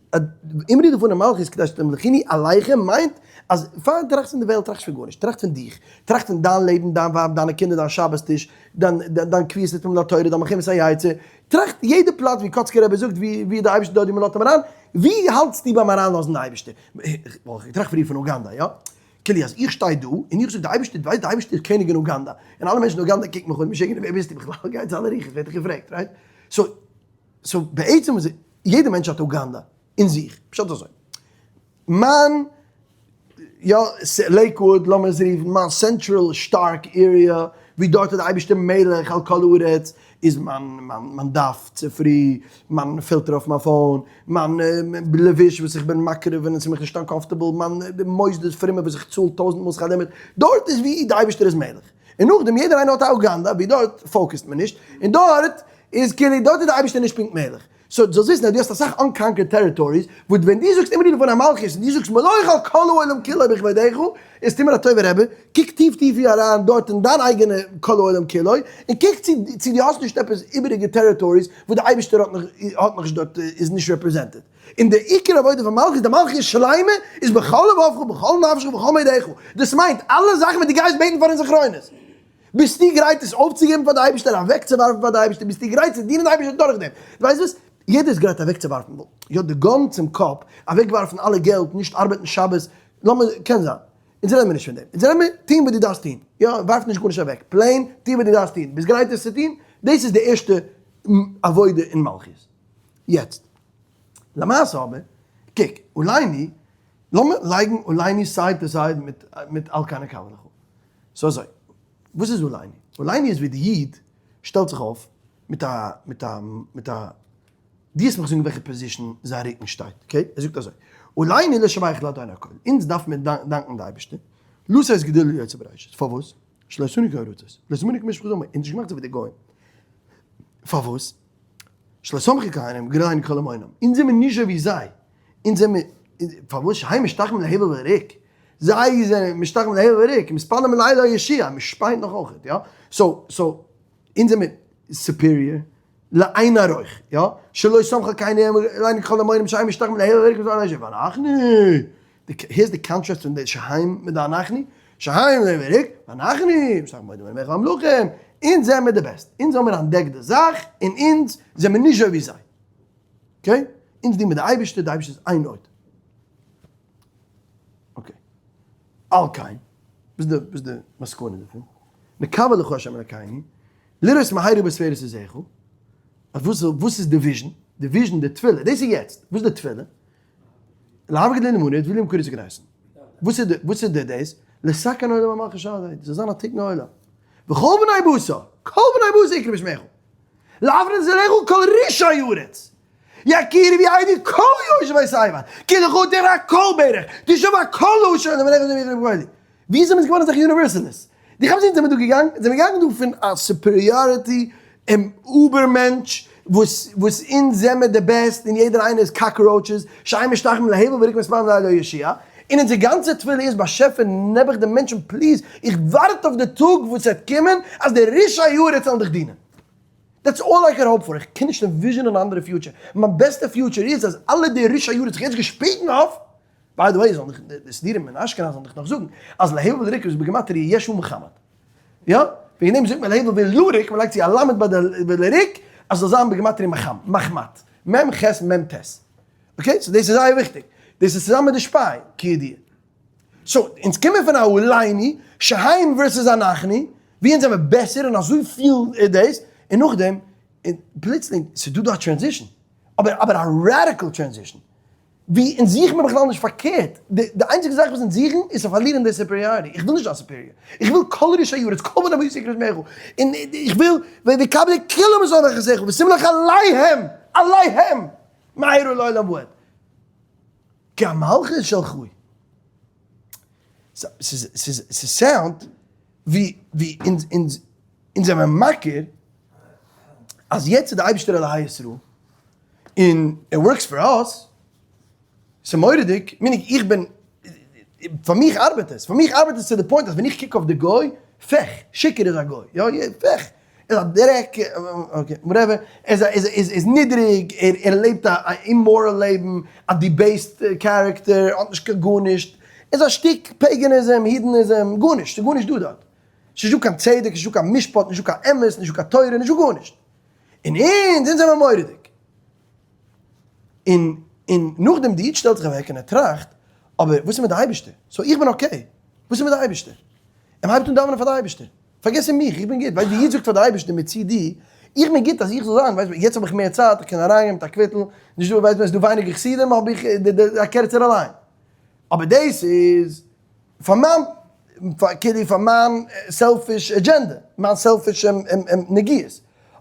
אמרו לפני מלכיות כדי שתמליכוני עליכם מיינט אז פאר דו טראכסט פון די וועלט טראכט פון גארנישט, טראכט פון דיך, טראכט פון דיין לעבן, דיין ווייב, דיינע קינדער, דיין שבת טיש, דיין דיין קביעות עתים לתורה, דיין מלחמת היצר, טראכט יעדע פלאץ ווי קאצקער רבי זאגט ווי ווי די אייבערשטער דארט ווי מ'לאזט אים אריין, ווי האלטסטו ביים אריינלאזן די אייבערשטער? איך טראכט פריער פון אוגאנדא, יא? כאילו אז איך שטיי דא און איך זאג די אייבערשטער דו ווייסט די אייבערשטער איז קעניג אין אוגאנדא און אלע מענטשן אין אוגאנדא קוקן מיך אן משוגענער ווער ביסטו בכלל גיי צו אלע רוחות ווער האט דיך געפרעגט right? So so בעצם איז יעדע מענטש האט אוגאנדא אין זיך פשט אזוי מיין יא לעיקוואוד לאמיר עס רופן מיין central שטארק area ווי דארט איז די אייבערשטער מלך על כל הארץ איז מיין מיין מיין דף צופרי, מיין פילטער אויף מיין phone, מיין לבוש וואס איך בין מקריב ווען עס איז מיך נישט uncomfortable, מיין מוסדות פרומע וואס איך צאל טויזנט מאל שכר לימוד, דארט איז ווי די אייבערשטער איז מלך. און נאכדעם יעדער איינער האט א אוגאנדא ווי דארט focus ט מען נישט, און דארט איז כאילו דארט איז די אייבערשטער נישט פונקט מלך. So זאלסט וויסן אז דו האסט אסאך unconquered territories, וואס ווען דו זאגסט אמרו לפני מלכיות און דו זאגסט מלוך על כל העולם כולו בכבודך, איז טו מיר א טובה רבי, קוק טיף טיף אריין דארט אין דיין אייגענע כל העולם כולו, און קוק צו צו דו האסט נישט עפעס איבעריגע territories וואס די אייבערשטער האט נאך האט נאכנישט דארט איז נישט represented. און די עיקר עבודה פון מלכיות, די מלכיות שלימה, איז בכל לבבך ובכל נפשך ובכל מאודך, דאס מיינט אלע זאכן וואס דו גייסט בעטן פאר אין זכרונות. ביסטו גרייט עס אויפצוגעבן פאר די אייבערשטער, אוועקצואווארפן פאר די אייבערשטער, ביסטו גרייט צו דינען די אייבערשטער דורכדעם? דו ווייסט וואס? יעדער איז גרייט אוועקצואווארפן, יא, די gun צום קאפ, אוועקווארפן אלע געלט, נישט ארבעטן שבת, לאמיר, קען זיין, אונז רעדן מיר נישט פון דעם, אונז רעדן מיר, טון וואס דו דארפסט טון, יא, ווארף נישט גארנישט אוועק, plain, טו וואס דו דארפסט טון, ביסט גרייט עס צו טון? דאס איז די ערשטע עבודה אין מלכיות. יעצט, למעשה אבער, קוק, עלינו, לאמיר לייגן עלינו side to side מיט על כן נקווה לך. So אזוי, וואס איז עלינו? עלינו איז ווי די איד שטעלט זיך אויף מיט א מיט א מיט א דו האסט מיך זאגן וועלכע position זיין רוקן שטייט, okay? ער זאגט אזוי, עלינו לשבח לאדון הכל, אונז דארף מיר דאנקן די אייבערשטער, לתת גדולה ליוצר בראשית, פארוואס? שלא עשנו כארצות, לא שמנו כמשפחות האומה, אונז נישט געמאכט אזוי ווי די גוים, פארוואס? שלא סמכו כהנים גדולנו כל המונם, אונז זעמיר נישט אזוי ווי זיי, אונז זעמיר, פארוואס שהם משתחווים להבל וריק, זיי זענען משתחווים להבל וריק, מתפללים לאל הישועה, מען שפייט נאך אויכעט, יא? so, so, אונז זעמיר superior, לאין ערוך, יא? שלא סמכו כהנים גדולנו כל המונם שהם משתחווים להבל וריק מתפללים לאל הישועה, ואנחנו, here's די contrast פון די שהם מיט די אנחנו, שהם להבל וריק, ואנחנו, משתחווים מודים למלך המלכים, אונז זעמיר די best, אונז האמיר אנטדעקט די זאך, און אונז זעמיר נישט אזוי ווי זיי. okay? אונז דינען מיר די אייבערשטער, די אייבערשטער איז איין אות. okay. על כן, וואס איז די, וואס איז די מסקנא דערפון? נקווה לך ה' אלקינו, לראות מהרה בתפארת עוזך, אז וואס, וואס איז די vision? די vision, די תפילה, דאס איז יעצט, וואס איז די תפילה? להביא גדולים למנות וליום קרית גרייסן. וואס איז די, וואס איז די דאס? לתקן עולם המלכות שדי, דאס זאל זיין א תיקון העולם. וכל בני בשר, כל בני בשר יקראו בשמך. להבנית זרעך כל רשעי ארץ, יכירו וידעו כל יושבי תבל, כי לך תכרע כל ברך, תשבע כל לשון לפניך השם יקרא בכבודי. ווי זענען מיר געווארן אזעלכע universalists? די כאפסט ווי זענען מיר דא געגאנגען? זענען מיר געגאנגען דא פון א superiority און איבער מענטש וואס וואס אונז זעמער די best און יעדער איינער איז cockroaches, שהם משתחווים להבל וריק מתפללים לאל הישועה, און אונזער גאנצע תפילה איז באשעפער נעבעך די מענטשן please איך ווארט אויף די טאג וואס ס'וועט קומען אז די רשעי הארץ זאלן דיך דינען. that's all I can hope for, איך קען נישט envision ען א אנדערע future, מיין בעסטע future איז אז אלע די רשעי הארץ זיך יעצט געשפיגן אויף, by the way זאלן דיך די סדירים אין אשכנז זאלן דיך נאך זאגן אז להבל וריק איז בגימטריא ישו מוחמד, יא? וועגן דעם זאגט מען להבל ולריק, מען לייגט צו א למד ביי די לריק אז ס'זאל זיין בגימטריא מחמד, מ ח מ ט, okay? so דאס איז זייער וויכטיג, דאס איז צוזאמען מיט די שפיי כידוע. so, אונז קומען פון א עלינו, שהם versus אנחנו, ווי אונז זעמער בעסער און אזויפיל דאס, און נאכדעם, פלוצלינג, ס'איז דא דא א transition, אבער אבער א radical transition, ווי אונז זוכן מיר בכלל נישט פארקערט, די די איינציגע זאך וואס אונז זוכן איז צו פארלירן די superiority, איך וויל נישט זיין superior, איך וויל כל רשעי הארץ, כל בני בית יקרא שמך, און איך וויל ויקבלו כולם את מלכותך, ותמלוך עליהם, עליהם, מהרה לעולם ועד. כי המלכות שלך היא. ס' sound ווי ווי אונז אונז אונז זעמער מכיר אז יעצט איז די אייבישטער אלהי ישראל און it works for us, ס'מורא'דיג, meaning איך בין, פאר מיך ארבעט עס, פאר מיך ארבעט עס צו די point אז ווען איך קוק אויף די גוי, פעך, שיכור איז א גוי, יא יא, פעך, איז א דרעק, okay, whatever, איז א איז איז איז נידריג, ער ער לעבט א immoral לעבן, א debased character, האט נישט קיין גארנישט, איז א שטיק paganism, heathenism, גארנישט, ס'איז גארנישט דא דארט. ס'נישט דא קיין צדק, נישט דא קיין משפט, נישט דא קיין אמת, נישט דא קיין תורה, נישט דא גארנישט. און אונז, אונז זעמער מורא'דיג. און און נאכדעם די איד שטעלט זיך אוועק און ער טראכט, אבער וואס איז מיט די אייבערשטער? so איך בין okay, וואס איז מיט די אייבערשטער? און מ'הייבט אן דאווענען פאר די אייבערשטער. פארגעס אין מיך, איך בין גוט, ווייסט די איד זאגט פאר די אייבערשטער מצידי, איך בין גוט אז איך זאל זיין, ווייסט יעצט האב איך מער צייט, איך קען אריינגיין מיט א קוויטל, נישט דא, ווייסט ווען עס איז דא ווייניגער חסידים האב איך א קערצערע line. אבער דאס איז פאר מיין, כאילו פאר מיין selfish agenda, מיין selfish נגיעות.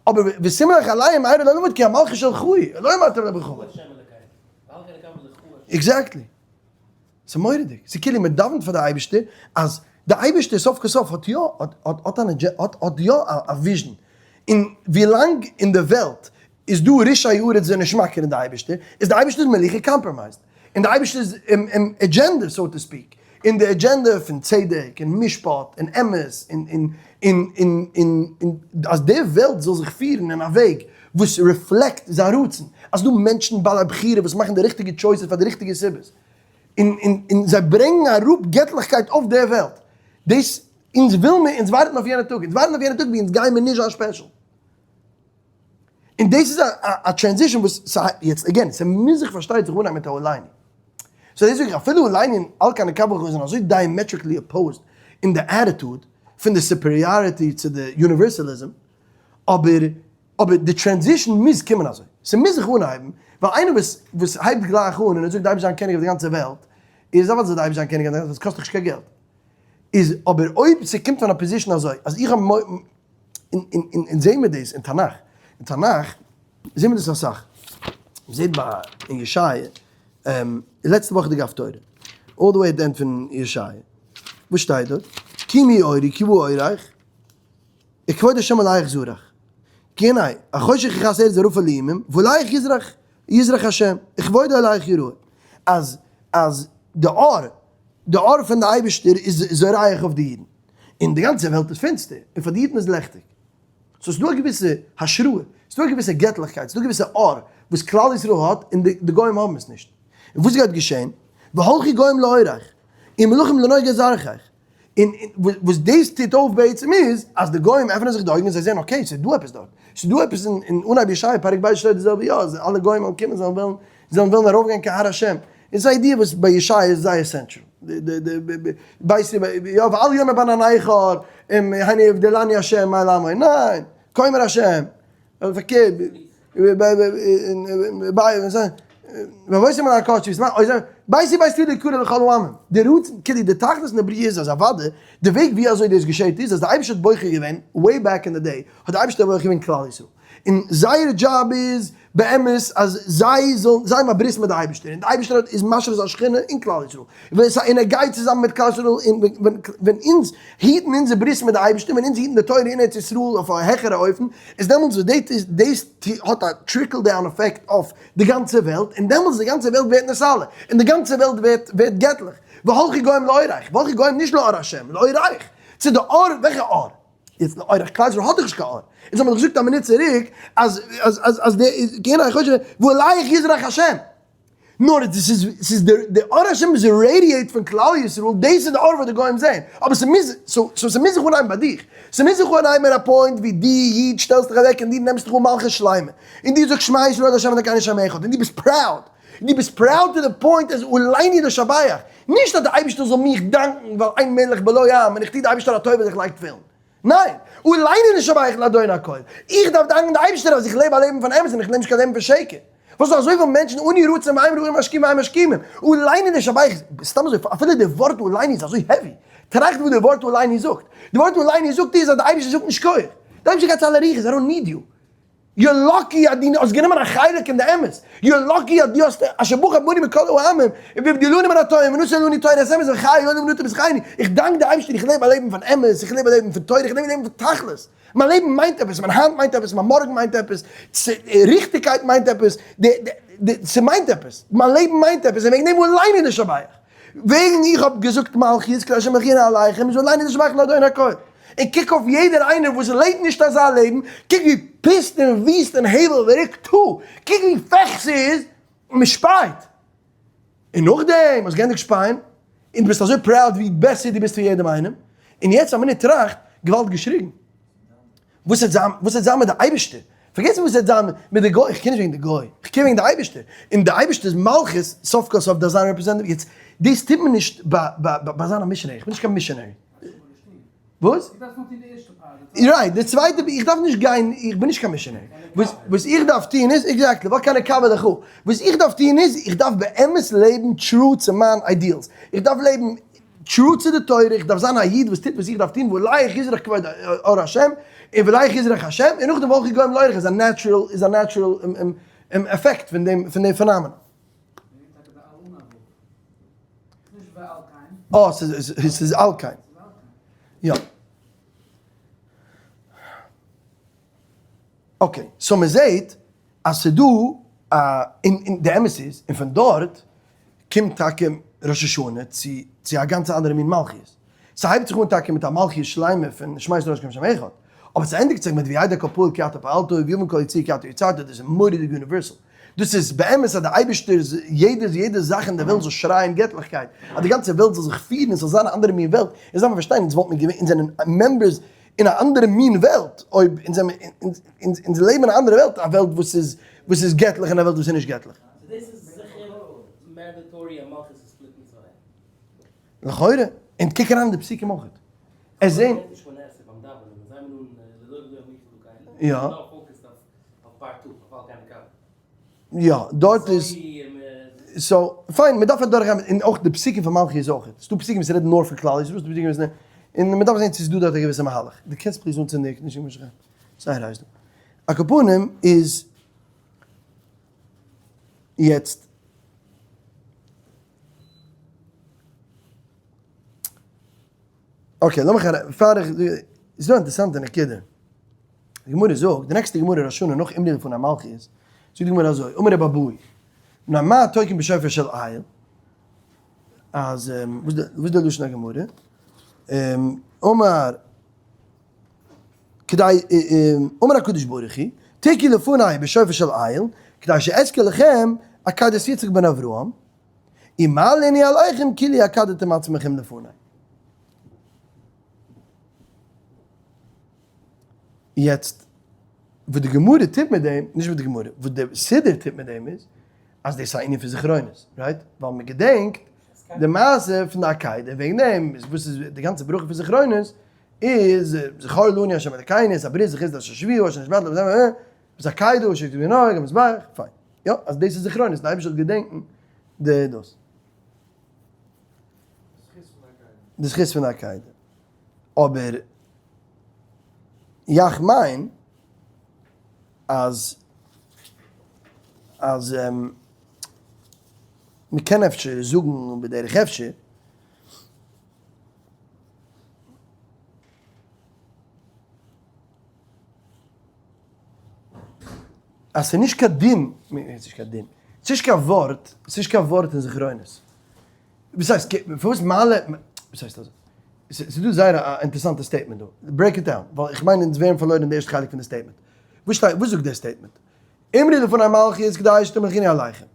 אבער ותמלוך עליהם מהרה לעולם ועד כי המלכות שלך היא, אלוהים אתה בכבוד. exactly. ס'איז מורא'דיג, ס'איז כאילו מען דאווענט פאר די אייבערשטער אז די אייבערשטער סוף כל סוף האט יא האט אן האט האט יא א vision, און ווי לאנג אין די וועלט איז דא רשעי הארץ זענען נישט מכיר אין די אייבערשטער, איז די אייבערשטער'ס מלוכה compromised, און די אייבערשטער'ס agenda so to speak, און די agenda פון צדק און משפט און אמת און און און און און און אז די וועלט זאל זיך פירן אין א וועג וואס reflect זיין רצון, אז דא מענטשן בעלי בחירה וואס מאכן די ריכטיגע choices פאר די ריכטיגע סיבות, און און און זיי ברענגן אראפ געטליכקייט אויף דער וועלט, דאס אונז וויל מיר, אונז ווארטן אויף יענע טאג, אונז ווארטן אויף יענע טאג ווי אונז גיימיר נישט זיין special. און דאס איז א א transition וואס ס'הייבט, יעצט again, ס'מוז זיך פארשטייט זיך אנהייבן מיט א עלינו. so דאס זאג איך, אפילו עלינו און על כן נקווה לך זענען אזוי diametrically opposed אין די attitude, פון די superiority צו די universalism, אבער אבער די transition מוז קומען אזוי, ס'מוז זיך אנהייבן, ווייל איינער וואס וואס הייבט גלייך אן און ער זאגט די אייבערשטער זיין קעניג אויף די גאנצע וועלט, איז אוודאי זאל די אייבערשטער זיין קעניג אויף די גאנצע וועלט, עס קאסט דאך נישט קיין געלט. איז אבער אויב ס'קומט פון א position אזוי אז איך האב. און און און און זעהן מיר דאס אין תנך, אין תנך זעהן מיר דאס אסאך, מ'זעהט ביי אין ישעיה, לעצטע וואכעדיגע הפטורה, all the way at the end פון ישעיה, וואס שטייט דארט? קומי אורי כי בא אורך, וכבוד השם עליך זרח, כי הנה, החושך יכסה ארץ וערפל לאומים, ועליך יזרח יזרח השם, וכבודו עליך יראה, אז אז די אור, די אור פון די אייבערשטער איז זורח אויף די אידן, און די גאנצע וועלט איז פינסטער, און פאר די אידן איז לעכטיג. so ס'איז דא א געוויסע השראה, ס'איז דא א געוויסע געטליכקייט, ס'איז דא א געוויסע אור וואס כלל ישראל האט און די גוים האבן עס נישט. און וואס גייט געשען? והלכו גוים לאורך, און מלכים לנוגה זרחך. און וואס דאס טוט אויף בעצם איז, אז די גוים עפענען זיך די אויגן און זיי זעען okay, ס'איז דא עפעס דארט, ס'איז דא עפעס אין אנהייב ישעיה פרק ב' שטייט די זעלבע יא, אז אלע גוים וועלן קומען זיי וועלן זיי וועלן ארויפגיין קיין הר השם, און ס'איז א idea וואס ביי ישעיה איז זייער central, די די בית יא ואל יאמר בן הנכר הנה הבדילני השם מעל עמו, ניין, כה אמר השם, פארקערט, ביתי בית תפילה יקרא לכל העמים, די רצון, כאילו די תכלית אין די בריאה איז אז אוודאי די וועג ווי אזוי דאס געשעט איז אז די אייבערשטער האט בוחר געווען way back in the day האט די אייבערשטער בוחר געווען כלל ישראל און זייער דזשאב איז באמת אז זיי זאלן זיי האבן א ברית מיט די אייבערשטער און די אייבערשטער האט איז משרה זיין שכינה אין כלל ישראל און ער גייט צוזאמען מיט כלל ישראל און ווען אונז היטן אונזער ברית מיט די אייבערשטער ווען אונז היטן די תורה אין ארץ ישראל אויף א העכערע אופן איז דעמאלטס וואס דאס איז דאס האט א trickle down effect אויף די גאנצע וועלט און דעמאלטס די גאנצע וועלט ווערט נתעלה און די גאנצע וועלט ווערט ווערט געטליך והלכו גוים לאורך והלכו גוים נישט לאור השם לאורך צו די אור וועלכע אור? יעצט לאורך כלל ישראל האט דאך נישט קיין אור אונז האבן דאך געזאגט א מינוט צוריק אז אז אז אז די כי הנה החושך ועליך יזרח השם נאר עס איז עס איז די די אור השם איז radiate פון כלל ישראל, דאס איז די אור וואס די גוים זעען, אבער ס'מוז so so ס'מוז זיך אנהייבן ביי דיך, ס'מוז זיך אנהייבן אין א point ווי דו איד שטעלסט דיך אוועק און דו נעמסט דיך אן מלכות שלימה, און דו זאגסט שמע ישראל ה' אלקינו השם אחד, און דו ביסט proud, דו ביסט proud to the point אז עלינו לשבח, נישט אז די אייבערשטער זאל מיך דאנקן ווייל אין מלך בלא עם און איך טו די אייבערשטער א טובה אז איך לייג תפילין, ניין! עלינו לשבח לאדון הכל! איך דארף דאנקן די אייבערשטער אז איך לעב א לעבן פון אמת און איך לעב נישט קיין לעבן פון שקר! וואס איז אזויפיל מענטשן עני רצון ואין רעים משכימים ואין משכימים? עלינו לשבח סתם אזוי אפילו די ווארט עלינו איז אזוי heavy! טראכט וואס די ווארט עלינו זאגט! די ווארט עלינו זאגט איז אז די אייבערשטער זאגט נישט כח! די אייבערשטער גייט צו אלע רוחות, I don't need you! You're lucky אז דו האסט גענומען א חלק אין די אמת, you're lucky אז דו האסט אשר בחר בנו מכל העמים, והבדילנו מן התועים ונתן לנו תורת אמת וחיי עולם נתן בתוכנו, איך דאנק די אייבערשטער איך לעב א לעבן פון אמת, איך לעב א לעבן פון תורה, איך לעב א לעבן פון תכלית, מיין לעבן מיינט עפעס, מיין היינט מיינט עפעס, מיין מארגן מיינט עפעס, ריכטיגקייט מיינט עפעס, ס'מיינט עפעס, מיין לעבן מיינט עפעס, און וועגן דעם עלינו לשבח, וועגן איך האב געזאגט מלכיות כי לה' אלקינו עליכם איז עלינו לשבח לאדון הכל. און קוק אויף יעדער איינער וואס לעבט נישט אזא לעבן, קוק ווי פוסט און וויסט און הבל וריק טו, קוק ווי פעך ס'איז, און מ'שפייט. און נאכדעם האסט געענדיגט שפייען, און דו ביסט אזוי proud ווי בעסער דו ביסט פון יעדעם איינעם, און יעצט א מינוט טראכט, געוואלד געשריגן. וואס וועט זיין, וואס וועט זיין מיט די אייבערשטער? פארגעס וואס וועט זיין מיט די גוי, איך קער נישט וועגן די גוי, איך קער וועגן די אייבערשטער, און די אייבערשטער'ס מלכות, סוף כל סוף דארף זיין represented, יעצט, דאס טוט מען נישט ביי זיין א missionary, איך בין נישט קיין missionary. וואס? Right, די צווייטע, איך דארף נישט גיין, איך בין נישט קיין missionary. וואס איך דארף טון איז, exactly, ווייל קיינער קאווע דיך אפ. וואס איך דארף טון איז, איך דארף באמת לעבן true צו מיין ideals. איך דארף לעבן true צו די תורה, איך דארף זיין א איד וואס טוט וואס איך דארף טון, ועליך יזרח כבוד אור השם, און ועליך יזרח השם, און נאכדעם והלכו גוים לאורך איז א natural, איז א natural עפעקט פון דעם, פון דעם phenomenon. אה, ס'איז על כן. יא. Okay, so מ'זעהט אז ס'דא א, און די אמת איז, און פון דארט קומט טאקע ראש השנה צו צו א גאנץ אנדערע מין מלכיות. ס'הייבט זיך אן טאקע מיט א מלכיות שלימה פון שמע ישראל השם השם אחד, אבער ס'ענדיגט זיך מיט וידע כל פעול כי אתה פעלתו ויבין כל יצור כי אתה יצרתו, דאס איז מורא'דיג universal. דאס איז באמת אז די אייבערשטער איז יעדע יעדע זאך אין די וועלט זאל שרייען געטליכקייט, אז די גאנצע וועלט זאל זיך פירן און ס'זאל זיין א אנדערע מין וועלט, אונז דארף מען פארשטיין אונז וואלט מיר געווען אונז זענען members אין א אנדערע מין וועלט, אויב אונז זענען אונז אונז לעבן אין א אנדערע וועלט, א וועלט וואס איז וואס איז געטליך און א וועלט וואס איז נישט געטליך. So דאס איז זיכער mandatory אז מלכות איז split אין צוויי. לכאורה, און קוק אריין אין די פסוקים אויך. עס זעהן. יא. יא, דארט איז, so, פיין, מען דארף אדורך גיין, און אויך די פסוקים פון מלכיות אויך, ס'דא פסוקים וואס רעדן נאר פון כלל ישראל, ס'דא פסוקים וואס. און מען דארף זען צו ס'איז דא דארט א געוויסע מהלך. דו קענסט please אנצינדן די air conditioning משך? זייער הייס דא. על כל פנים איז יעצט. okay, לאמיך אריין, פאר איך, ס'איז דא א אינטערעסאנטע נקודה. די גמרא זאגט, די נעקסטע גמרא ראש השנה נאך אמרו לפני מלכיות, זאגט די גמרא אזוי, אמר רבי אבהו, מפני מה תוקעין בשופר של איל, אז וואס איז די לשון הגמרא? אמר כדי, אמר הקדוש ברוך הוא, תקעו לפני בשופר של איל, כדי שאזכיר לכם עקדת יצחק בן אברהם, ומה לי עליכם כאילו עקדתם עצמכם לפני. יעצט, וואס די גמרא טוט מיט דעם, נישט וואס די גמרא, וואס די סידור טוט מיט דעם איז, אז דאס איז א ענין פון זכרונות, right? ווייל מען געדענקט די מעשה פון די עקידה, וועגן דעם איז וואס איז די גאנצע ברכה פון זכרונות איז זכור לנו ה' אלקינו את הברית זכות אשר שבועה אשר נשבעת לבז ב עקידה אשר כתוב ינהג המזבח, פיין. יא, אז דאס איז זכרונות, די אייבערשטער זאל געדענקן די דאס. די זכות פון די עקידה. אבער יאך מיין אז אז מ'קען אפשר זאגן בדרך אפשר אז ס'איז נישט קיין דין, ס'איז נישט קיין דין, ס'איז נישט קיין ווארט, ס'איז נישט קיין ווארט אין זכרונות. וואס הייסט, פארוואס מעלה, וואס הייסט אזוי? ס'איז דא זייער א אינטערעסאנטע statement דא, break it down, ווייל איך מיין אונז ווערן פארלוירן אין די ערשטע חלק פון די statement. וואס שטייט, וואס זאגט דער statement? אמרו לפני מלכיות כדי שתמליכוני עליכם.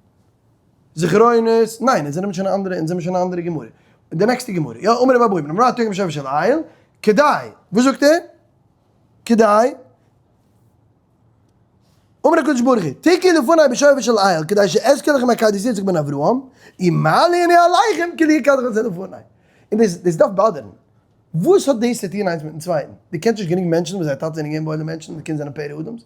זכרונות, ניין, אונז זענען שוין א אנדערע, אונז זענען שוין א אנדערע גמרא. די נעקסטע גמרא, יא, אמר רבי אבהו, מפני מה תוקעין בשופר של איל, כדי, וואס זאגט ער? כדי, אמר הקדוש ברוך הוא, תקעו לפני בשופר של איל, כדי שאזכיר לכם עקדת יצחק בן אברהם, ומה לי אני עליכם כאילו עקדתם את לפני. און דאס דאס דארף באדערן. וואס האט דאס צו טון איינס מיטן צווייטן? דו קענסט נישט גענוג מענטשן וואס זייער טאטע זענען געווען וואוילע מענטשן און די קינדער זענען פרא אדם'ס.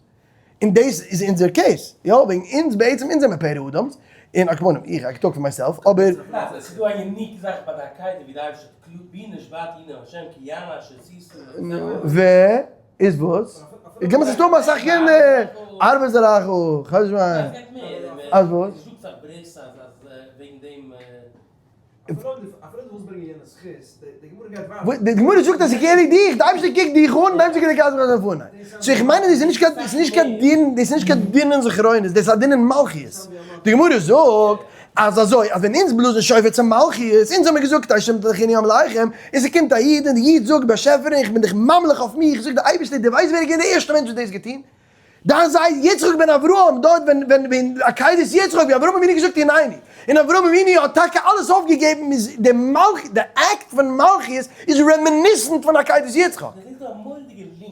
און דאס איז אונזער case. יא, וועגן אונז בעצם אונז זעמער פרא אדם'ס, און א כמונים, איך, I talk for myself, אבער. ס'איז דא א unique זאך ביי די עקידה ווי די אייבערשטער האט קלאר בי נשבעתי הנה השם כי יען אשר עשית ו. איז וואס? איך גיב מיר סתם אסאך קינדער! ארבעט זיך אויך, חשבון. אז וואס? די גמרא זאגט אז כאילו דיך, די אייבערשטער קוקט דיך אן, די אייבערשטער קוקט דיך אן פון so איך מיין אז דאס איז נישט קיין, דאס איז נישט קיין דין, דאס איז נישט קיין דין אין זכרונות, דאס איז א דין אין מלכיות. די גמרא זאגט אז אזוי, אז ווען אונז בלאזן שופר צו מלכיות, אונז האמיר געזאגט השם תלכיני עמליכם, און ס'קומט א איד און די איד זאגט באשעפער איך בין דיך ממליך אויף מיך, זאגט די אייבערשטער דו ווייסט ווער איז געווען די ערשטע מענטש וואס האט דאס געטון? דיין זיידע יצחק בן אברהם, דארט ווען ווען ווען עקידת יצחק ווי אברהם אבינו געזאגט הנני, און אברהם אבינו האט טאקע אלעס אויפגעגעבן איז די מלכ די אקט פון מלכיות איז reminiscent פון עקידת יצחק. דאס איז דא א מורא'דיגע link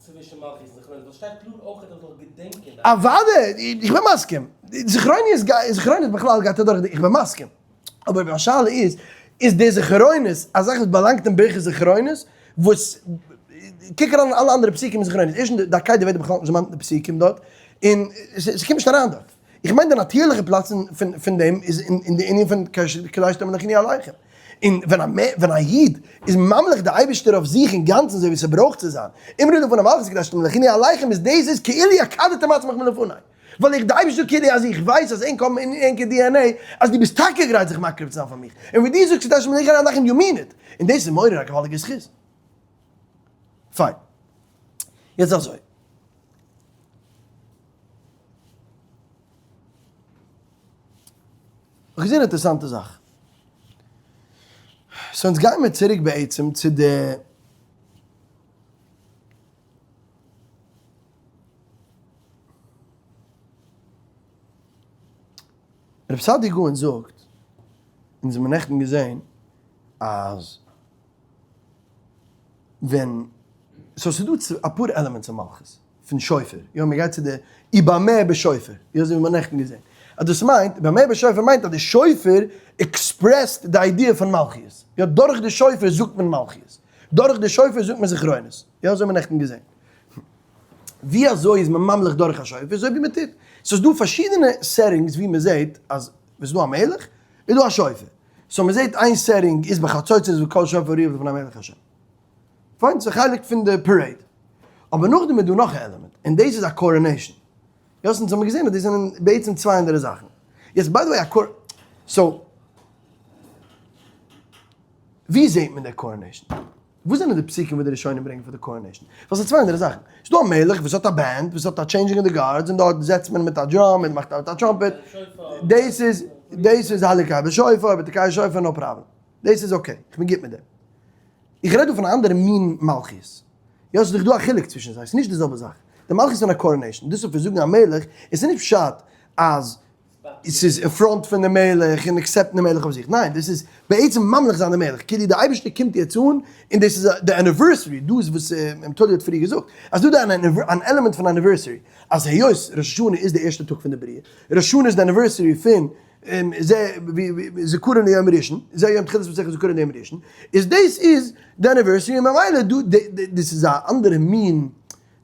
צווישן מלכיות און זכרונות, ווייל שטייט קלאר אויך אז מ'זאל געדענקען די. אוודאי, איך בין מסכים, זכרונות גייט, זכרונות בכלל גייט אדורך די, איך בין מסכים, אבער מיין שאלה איז, איז די זכרונות א זאך וואס באלאנגט אין ברכת זכרונות, וואס, קוק אריין אין אלע אנדערע פסוקים אין זכרונות, ערשטנס די עקידה ווערט בכלל נישט דערמאנט אין די פסוקים דארט, און ס'קומט נישט אריין דארט. איך מיין די נאטירליכע פלאץ פון דעם איז אין די ענין פון כדי שתמליכוני עליכם. און ווען א איד איז ממליך די אייבערשטער אויף זיך אינגאנצן אזוי ווי ס'ברויך צו זיין, אמרו לפני מלכיות כדי שתמליכוני עליכם איז דאס איז כאילו עקדתם עצמכם לפני. ווייל איך די אייבערשטער כאילו אז איך ווייס אז ענק האבן אין ענקער DNA אז דו ביסט טאקע גרייט זיך מקריב צו זיין פאר מיך, און ווען דו זאגסט כדי שתמליכוני עליכם you mean it, און דאס איז מעורר א געוואלדיגע זכות. פיין. יעצט אזוי. איך געזען אינטערעסאנטע זאך. so אונז גיימער צוריק בעצם צו די. רב סעדי' גאון זאגט, אונז האבן נעכטן געזען אז ווען, so ס'איז דא אפאר elements אין מלכות, פון שופר, יא מ'גייט צו די ובמה בשופר, יא אזוי ווי מ'האט נעכטן געזען, אז דאס מיינט, ובמה בשופר מיינט אז די שופר expressed די idea פון מלכיות, יא דורך די שופר זאגט מען מלכיות, דורך די שופר זאגט מען זכרונות, יא אזוי האט מען נעכטן געזען. ווי אזוי איז מען ממליך דורך א שופר? אזוי ווי מען טוט. ס'איז דא פארשידענע settings ווי מען זעט אז ווען ס'איז דא א מלך איז דא א שופר. so מען זעט איין setting איז בחצוצרות וקול שופר ראיה לפני מלך השם. פיין, ס'איז א חלק פון די parade. אבער נאכדעם איז דא נאך א element, און דאס איז א coronation. יא, אונז האבן געזען אז דאס זענען בעצם צוויי אנדערע זאכן. יעצט by the way א cor so ווי זעט מען די coronation? וואס זענען די פסוקים וואס די ראשונים ברענגען פאר די coronation? ווייל ס'איז צוויי אנדערע זאכן. ס'איז דא א מלך וואס האט א band, וואס האט א changing אין די guards, און דארט זעצט מען מיט א drum, און מאכט מיט א trumpet. דאס איז, דאס איז הלקאה בשופר, בתקיעת שופר, no problem. דאס איז okay, איך בין גוט מיט דעם. איך רעד דא פון א אנדערע מין מלכיות. יא, ס'איז דאך דא א חילוק צווישן זיי, ס'איז נישט די זעלבע זאך. די מלכיות פון א coronation, דאס איז פון זאגן א מלך, עס איז נישט פשט אז עס איז אין front פון די מלך און accept ן די מלך אויף זיך, ניין, דאס איז בעצם ממליך זיין די מלך, כאילו די אייבערשטער קומט יעצט אן, און דאס איז די anniversary, דא איז וואס טולי האט פריער געזאגט, אז דא איז אן element פון anniversary, אז היות ראש השנה איז די ערשטע טאג פון די בריאה, ראש השנה איז די anniversary פון זכרון ליום ראשון, זה יום תחילת מסכת זכרון ליום ראשון, איז דאס איז די anniversary, און ממילא דא, דאס איז א אנדערע מין,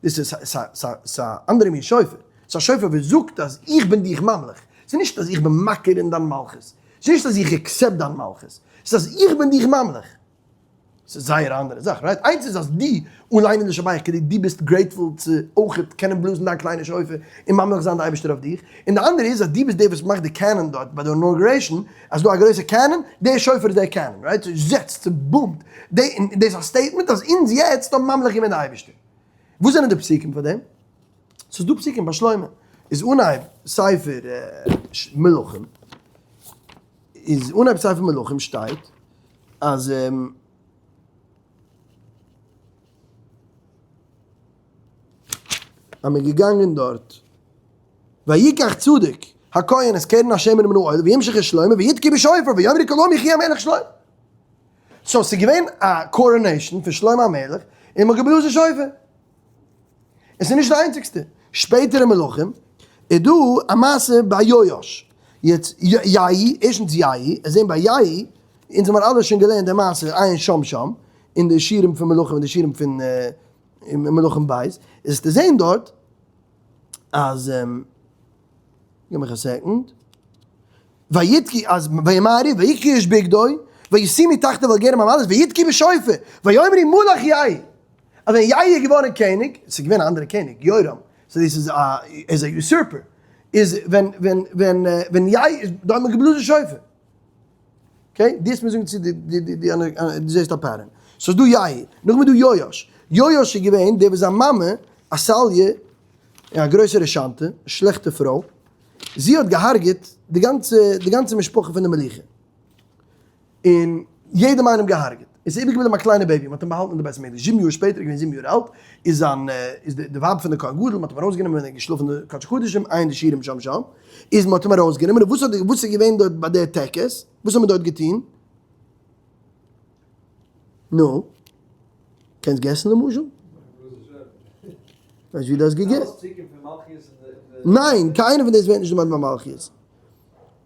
דאס איז ס'איז א אנדערע מין שופר, ס'איז א שופר וואס זאגט אז איך בין דיך ממליך, ס'איז נישט אז איך בין מכיר אין דיין מלכות, ס'איז נישט אז איך accept דיין מלכות, ס'איז אז איך בין דיך ממליך. ס'איז זייער א אנדערע זאך, right? איינס איז אז דו אליין לשבח כדי דו ביסט grateful צו אויכעט קענען בלאזן דיין קליינע שופר און ממליך זיין די אייבערשטער אויף דיך, און די אנדערע איז אז דו ביסט דער וואס מאכט די cannon דארט ביי די inauguration, אז דא א גרויסע cannon, דער שופר איז דער cannon, right? ס'זעצט, ס'בומט, די, און דאס איז א statement אז אונז יעצט האבן ממליך געווען די אייבערשטער. וואס זענען די פסוקים פאר דעם? ס'איז דא פסוקים ביי שלמה, איז אנהייב ספר מלכים, איז אנהייב ספר מלכים שטייט אז אז מען געגאנגען דארט ויקח צדוק הכהן את קרן השמן מן האוהל וימשך את שלמה ויתקע בשופר ויאמרו כל העם יחי המלך שלמה. so ס'איז געווען א coronation פון שלמה המלך און מ'האט געבלאזן שופר. עס איז נישט די איינציגסטע. שפעטער אין מלכים איז דא א מעשה ביי יואש. יעצט יאי, ערשטנס יאי, עס זעהן ביי יאי, אונז האבן אלע שוין געלערנט די מעשה עיין שם שם, אין די שיעורים פון מלכים און די שיעורים פון מלכים ב', איז עס צו זעהן דארט אז, גיב מיך א second. ויתקי אז וימהרו ויקחו איש בגדו וישימו תחתיו על גרם המעלות ויתקעו בשופר ויאמרו מלך יהוא אז ווען יהוא איז געווארן קעניג, עס איז געווען א אנדערע קעניג יורם, so דאס איז א ער איז א usurper, איז ווען ווען ווען ווען יהוא איז דא האט מען געבלאזן שופר, okay דו האסט מיר זאגן צו די די די די דו זעסט א pattern, סאיז דא יהוא, נאכדעם איז דא יואש, יואש איז געווען דער וואס זיין מאמע עתליה א גרויסע רשענטע, שלעכטע פרוי, זי האט געהארגעט די גאנצע די גאנצע משפחה פון די מלוכה, און יעדעם איינעם געהארגעט, עס איז איבערגעבליבן א קליינע baby, מען האט אים באהאלטן אין די בית המקדש, זיבן יאר שפעטער איז געווען זיבן יאר אלט, איז זיין איז די ווייב פון די כהן גדול, מען האט אים ארויסגענומען ווען ער האט געשלאפן אין די קדשי קדשים, עיין די שיעורים שם שם, איז מען האט אים ארויסגענומען, און וואס האט וואס איז געווען דארט ביי די טקס, וואס האט מען דארט געטון? נו? קענסט guess ן למשל? ווייסט ווי דו האסט גע guess ט? ניין, קיינער פון דאס ווערט נישט דערמאנט ביי מלכיות.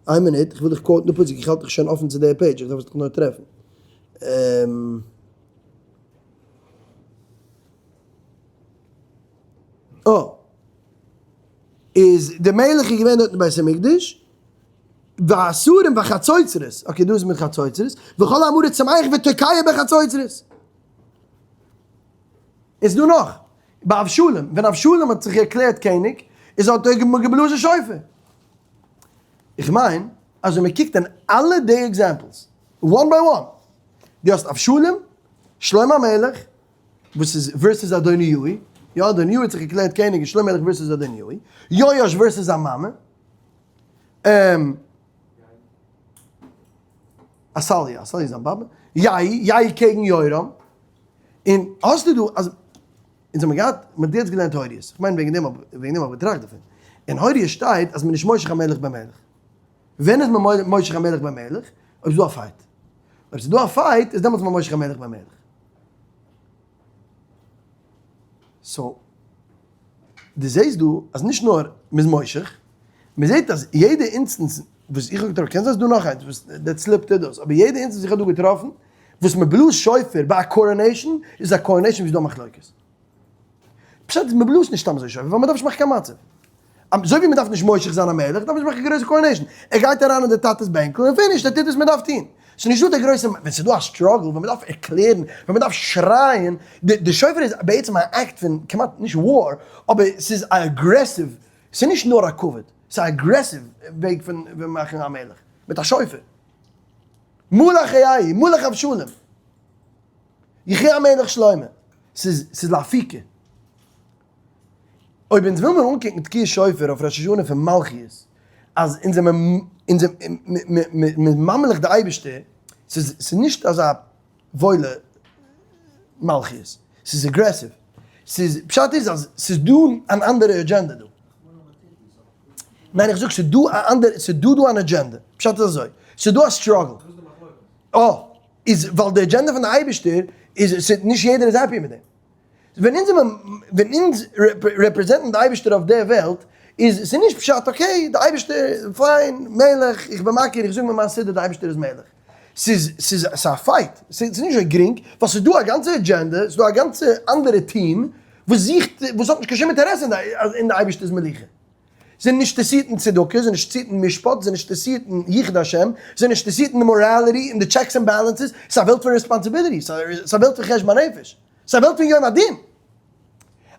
איין מינוט, איך וויל דיך quote ן די פסוק, איך האלט דיך שוין אפן צו די page, איך דארף עס דיך נאר טרעפן. אה. איז די מלך איז געווען דארט אין בית המקדש, והשרים והחצוצרות, okay דא איז מיט חצוצרות, וכל עם הארץ שמח ותוקע בחצוצרות. איז דא נאך, ביי אבשלום, ווען אבשלום האט זיך ערקלערט קעניג, איז האט ער געבלאזן שופר. איך מיין אז ווען מען קוקט אין אלע די examples, one by one, דו האסט אבשלום, שלמה המלך, וואס איז versus אדוניהו, יא אדוניהו האט זיך ערקלערט קעניג, שלמה המלך versus אדוניהו, יואש versus זיין מאמע, עתליה, עתליה איז זיין באבע, יהוא, יהוא קעגן יורם, און האסטו דא אז אונז האבן געהאט, מען האט יעצט געלערנט הוריות, איך מיין וועגן דעם האב וועגן דעם האב איך געטראכט דערפון, אין הוריות שטייט אז מען איז נישט מושח א מלך במלך, ווען איז מען מושח א מלך במלך? אויב ס'איז דא א fight, אויב ס'איז דא א fight איז דעמאלטס מען מושח א מלך במלך. so דו זעסט דא אז נישט נאר מ'איז מושח, מ'זעט אז יעדע instance וואס איך האב געטראפן, קען זיין ס'איז דא נאך איינס וואס that slipped דאס, אבער יעדע instance וואס איך האב דא געטראפן וואס מ'בלאזט שופר ביי א coronation איז א coronation וואס איז דא מחלוקת. פשט איז מ'בלאזט נישט סתם אזוי שופר ווייל מ'דארף נישט מאכן קיין מצב. אזוי ווי מ'דארף נישט מושח זיין א מלך דארף מען נישט מאכן קיין גרויסע coronation. ער גייט אריין אין די טאטע'ס בענקל און finish, ער טוט וואס מ'דארף טון. ס'איז נישט דא די גרויסע, ווען ס'איז דא א struggle, ווען מ'דארף ערקלערן, ווען מ'דארף שרייען, די שופר איז בעצם א act פון כמעט נישט war, אבער ס'איז א aggressive, ס'איז נישט נאר א כבוד, ס'איז א aggressive וועג פון מאכן א מלך, מיט א שופר. מלך רעהו, מלך אבשלום, יחי המלך שלמה, ס'איז לאפיקי. אויב אונז וויל מיר אנקוקן תקיעת שופר אויף ראש השנה פון מלכיות, אז אונז זעמיר אונז מ'איז ממליך די אייבערשטער, ס'איז ס'איז נישט אזא וואוילע מלכיות, ס'איז aggressive, ס'איז פשט איז אז ס'איז דא אן אנדערע אדזשענדע דא. ניין איך זאג ס'איז דא א אנדערע ס'איז דא דא אן אדזשענדע, פשט איז אזוי, ס'איז דא א struggle, אה, איז ווייל די אדזשענדע פון די אייבערשטער איז ס'איז נישט יעדער איז happy מיט דעם. ווען אונז זענען ווען אונז represent ן די אייבערשטער אויף דער וועלט, איז ס'איז נישט פשט okay די אייבערשטער fine מלך איך בין מכיר איך זאג מיר מיין סידור די אייבערשטער איז מלך. ס'איז ס'איז ס'איז א fight, ס'איז נישט אזוי גרינג, ווייל ס'איז דא א גאנצע אדזשענדע, ס'איז דא א גאנצע אנדערע טיעם וואס זוכט וואס האט נישט קיין שום אינטערעסע אין די אייבערשטער'ס מלוכה. זיי זענען נישט אינטערעסירט אין צדקה, זיי זענען נישט אינטערעסירט אין משפט, זיי זענען נישט אינטערעסירט אין יחוד השם, זיי זענען נישט אינטערעסירט אין די morality און די checks and balances, ס'איז א וועלט פון responsibility, ס'איז א וועלט פון חשבון הנפש, ס'איז א וועלט פון יום הדין.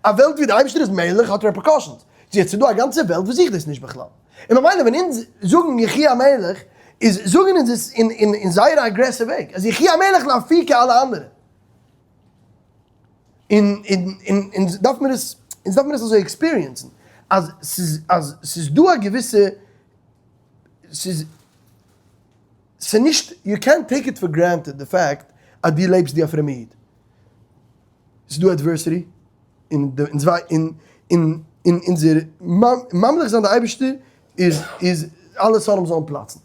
א וועלט ווי די אייבערשטער איז מלך האט repercussions. יעצט איז דא א גאנצע וועלט וואס זוכט דאס נישט בכלל. און ממילא ווען אונז זאגן יחי המלך, איז זאגן אונז עס אין זייער א aggressive וועג, אז יחי המלך לאפוקי אלע אנדערע. און און און אונז דארף מיר עס, אונז דארף מיר עס אזוי experience ן, אז ס'איז, אז ס'איז דא א געוויסע, ס'איז, ס'איז נישט, יו קענט טעיק איט פאר גרענטעד די fact אז דו לעבסט ווי א פרומע איד. ס'איז דא adversity, און די, אונז וויי, און, און, און אונזער ממליך זיין די אייבערשטער איז, איז אלע שונאים זאלן פלאצן.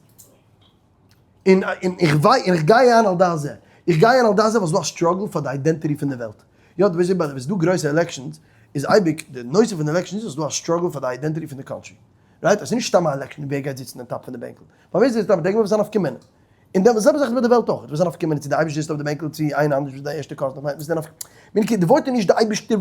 און איך וויי און איך גיי איין על דעת זה, איך גיי איין על דעת זה ווייל ס'איז דא א struggle פאר די identity פון די וועלט. יא דו ווייסט ווען ס'איז דא גרויסע elections איז אייביג די נושא פון די election איז אז ס'איז דא א struggle פאר די identity פון די country. Right? עס איז נישט סתם א election ווער גייט זיצן אין top פון די בענקל. ווייל ווער זיצט אויף די בענקל וועט זיין נפקא מינה. און די זעלבע זאך איז מיט די וועלט אויך, וועט זיין נפקא מינה צו די אייבערשטער זיצט אויף די בענקל צו איינער אנדערש וואס איז די ערשטע cousin אויף מיין וואס איז די נפקא מינה. די ווארט איז נישט די אייבערשטער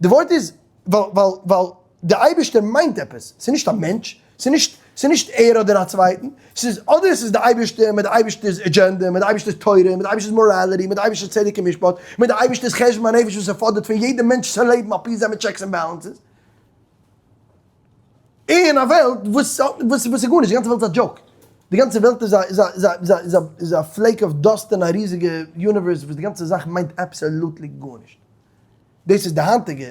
די ווארט איז ווייל ווייל ווייל די אייבערשטער מיינט עפעס, ס'איז נישט א מענטש, ס'איז נישט ס'איז נישט ער אדער א צווייטן, ס'איז אדער ס'איז די אייבערשטער מיט די אייבערשטער'ס אדזשענדע, מיט די אייבערשטער'ס תורה, מיט די אייבערשטער'ס morality, מיט די אייבערשטער'ס צדק און משפט, מיט די אייבערשטער'ס חשבון הנפש וואס ער פאדערט פון יעדע מענטש צו לעבן על פי זה מיט checks and balances. אין א וועלט וואס וואס איז גארנישט, די גאנצע וועלט איז א joke, די גאנצע וועלט איז א איז א איז א איז א איז א איז א flake of dust אין א ריזיגע universe וואס די גאנצע זאך מיינט absolutely גארנישט. דאס איז די היינטיגע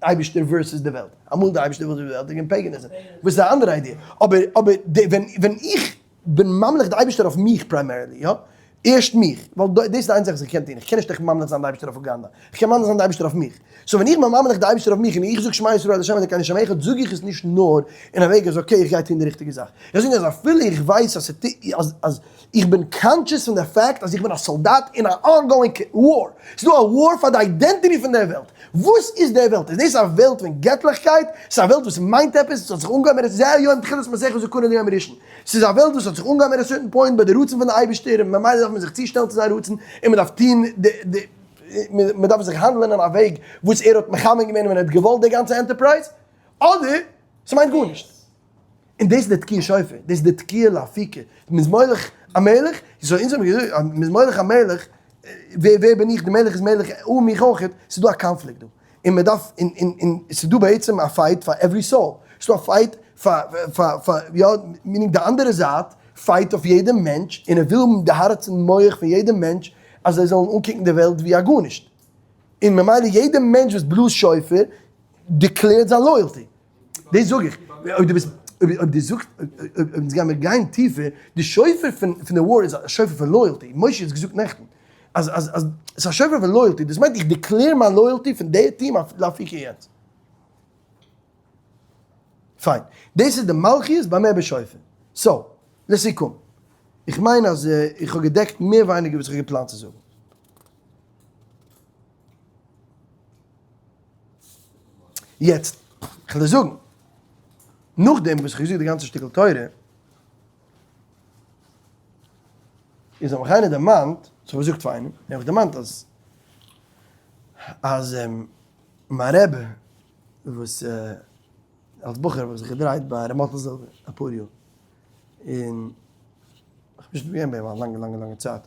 אייבישטער versus די וועלט. אמאל די אייבישטער versus די וועלט איז געווען paganism, וואס איז א אנדערע idea. אבער אבער די ווען ווען איך בין ממליך די אייבישטער אויף מיך primarily, יא, ערשט מיך, ווייל דאס איז די איינציגע זאך וואס איך קען טון, איך קען נישט עכט ממליך זיין די אייבישטער אויף אוגאנדא, איך קען ממליך זיין די אייבישטער אויף מיך. So ווען איך בין ממליך די אייבישטער אויף מיך און איך זאג שמע ישראל ה' אלקינו ה' אחד זאג איך עס נישט נאר אין א וועג אז okay איך גיי טון די ריכטיגע זאך. איך זאג אז אפילו איך ווייס אז אז אז איך בין conscious פון די fact אז איך בין א סאלדאט אין א ongoing war. ס'איז דא א war פאר די identity פון דער וועלט. וואס איז דער וועלט? איז דאס א וועלט פון געטליכקייט? ס'איז א וועלט וואס מיינט עפעס? ס'האט זיך אנגעהויבן ערשט זה היום תחילת מעשיך זכרון ליום ראשון. ס'איז א וועלט וואס האט זיך אנגעהויבן at a certain point ביי די רצון פון די אייבערשטער און ממילא דארף מען זיך צושטעלן צו זיין רצון און מ'דארף טון די די מ'דארף זיך האנדלען אין א וועג וואס ער האט מכוון געווען ווען ער האט געוואלט די גאנצע enterprise. אדער ס'מיינט גארנישט. און דאס איז די תקיעת שופר, דאס איז די תקיעה לאפוקי, מ'איז מולך א מלך, so אונז האבן געזאגט אז מ'איז מולך א מלך, ווער ווער בין איך, די מלך איז מלך אן מיך אויכעט, ס'איז דא א קאנפליקט דא, און מ'דארף, און און און ס'איז דא בעצם א fight פאר every soul, ס'איז דא א fight פאר פאר פאר יא, meaning די אנדערע זייט fight אויף יעדע מענטש, און ער וויל די הארץ און מח פון יעדע מענטש אז זיי זאלן אנקוקן די וועלט ווי א גארנישט, און ממילא יעדע מענטש וואס בלאזט שופר declare ט זיין loyalty. דאס זאג איך, אויב דו ביסט, אויב דו זאגסט, אויב אונז גיימיר גיין טיפער, די שופר פון פון די war איז א שופר פון loyalty, משה האט געזאגט נעכטן, אז אז אז ס'איז א שופר פון loyalty, דאס מיינט איך declare מיין loyalty פון די team אויף לאפוקי יענץ. פיין. דאס איז די מלכיות במה בשופר. So, לסיכום. איך מיין אז איך האב געדעקט מער ווייניגער וואס איך האב געפלאנט צו זאגן. יעצט, כ'וועל דיר זאגן, נאכדעם וואס איך האב געזאגט די גאנצע שטיקל תורה, איז האט מיך איינער דערמאנט, איך האב געזאגט פאר איינעם, ער האט מיך דערמאנט אז, אז מיין רבי, וואס אלס בחור האב איך זיך געדרייט ביי ר' מאטל זילבער אפאר יאר, און. נישט געווען ביי אים א לאנגע לאנגע לאנגע צייט,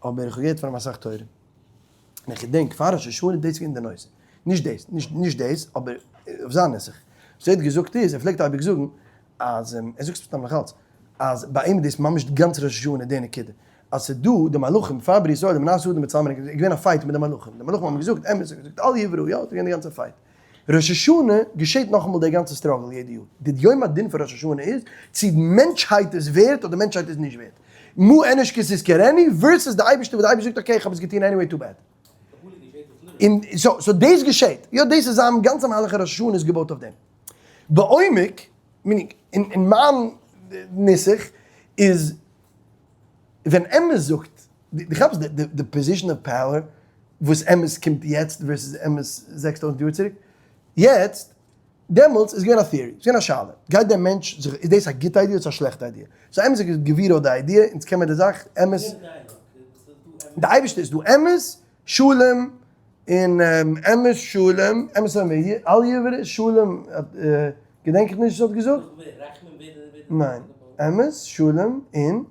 אבער איך האב געהערט פון אים אסאך תורה, און איך געדענק פאר ראש השנה איז דאס געווען די נושא, נישט דאס, נישט דאס, אבער אויף זיין נוסח, וואס ער האט געזאגט איז, ער פלעגט אייביג זאגן, אז, ער זאגט עס מסתם נאך אלץ, אז ביי אים איז דאס ממש די גאנצע ראש השנה די נקודה, אז ס'איז דא די מלאכים פאר בריאת העולם נעשה אדם בצלמו איז געווען א fight מיט די מלאכים, די מלאכים האבן געזאגט אמת, ער האט געזאגט אל יברא, יא, ס'איז געווען די גאנצע fight. ראש השנה געשעט נאכאמאל די גאנצע struggle יעדע יאר, די יום הדין פון ראש השנה איז צו מענטשהייט איז ווערט אדער מענטשהייט איז נישט ווערט, מה אנוש כי תזכרנו versus די אייבערשטער וואס די אייבערשטער זאגט okay איך האב עס געטון anyway too bad. און so דאס געשעט, יא דאס איז זיין גאנצע מהלך אין ראש השנה איז געבויט אויף דעם. בעומק, meaning אין מיין נוסח איז ווען אמת זאגט, דו כאפסט די position of power וואס אמת קומט יעצט versus אמת 6000 יאר צוריק? יעצט, דעמאלטס איז געווען א theory, ס'איז געווען א שאלה, גייט דער מענטש זיך, איז דאס א גוטע idea אדער ס'איז א שלעכטע idea? so אמת איז געווירא די idea, אונז קען מיר די זאך, אמת, די אייבערשטער איז דא אמת, שלום, און אמת שלום, אמת אל יברא, שלום, געדענק איך נישט וואס האט געזאגט. ניין, אמת, שלום, און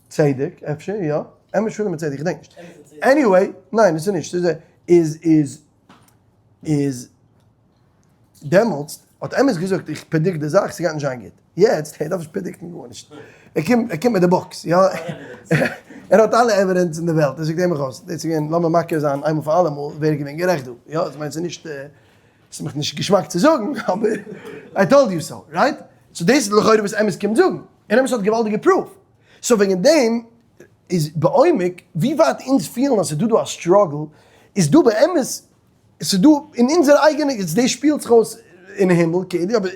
צדק, אפשר, יא. אמת, שלום און צדק, איך געדענק נישט. anyway, ניין, עס איז נישט. איז, איז, איז, דעמאלטס האט אמת געזאגט, איך predict די זאך, ס'גייט נישט זיין גוט. יעצט, ער דארף נישט predict ן גארנישט. ער קומט, ער קומט מיט די books, יא. ער האט אלע evidence אין די וועלט. ער זאגט אים אויס, דאס איז געווען, לאמיר מכיר זיין איינמאל פאר אלעמאל ווער איז געווען גערעכט דא. יא, איך מיין ס'איז נישט, ס'איז מיך נישט געשמאק צו זאגן, אבער I told you so, right? so דאס איז לכאורה וואס אמת קומט זאגן. און אמת האט געוואלדיגע proof. so וועגן דעם איז בעומק, ווי ווייט אונז פילן אז ס'איז דא דא א struggle, איז דא באמת, ס'איז דא אין אונזער אייגענע, יעצט דאס שפילט זיך אויס אין הימל כאילו, אבער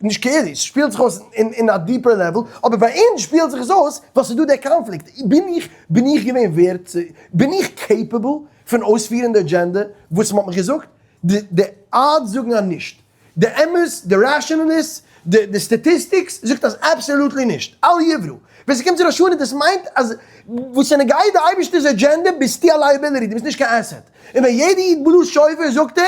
נישט כאילו, עס שפילט זיך אויס אין א deeper level, אבער ביי אונז שפילט זיך עס אויס ווייל ס'איז דא דער קאנפליקט, בין איך, בין איך געווען ווערד צו, בין איך capable פון אויספירן די agenda וואס מ'האט מיך געזאגט? די די odds זאגן אז נישט. די אמת, די rationalists, די די statistics זאגט אז absolutely נישט. אל יברא. ווען ס'קומט צו ראש השנה דאס מיינט אז וואס איז נוגע די אייבערשטער'ס agenda ביסטו א liability, דו ביסט נישט קיין asset. און ווען יעדע איד בלאזט שופר זאגט ער,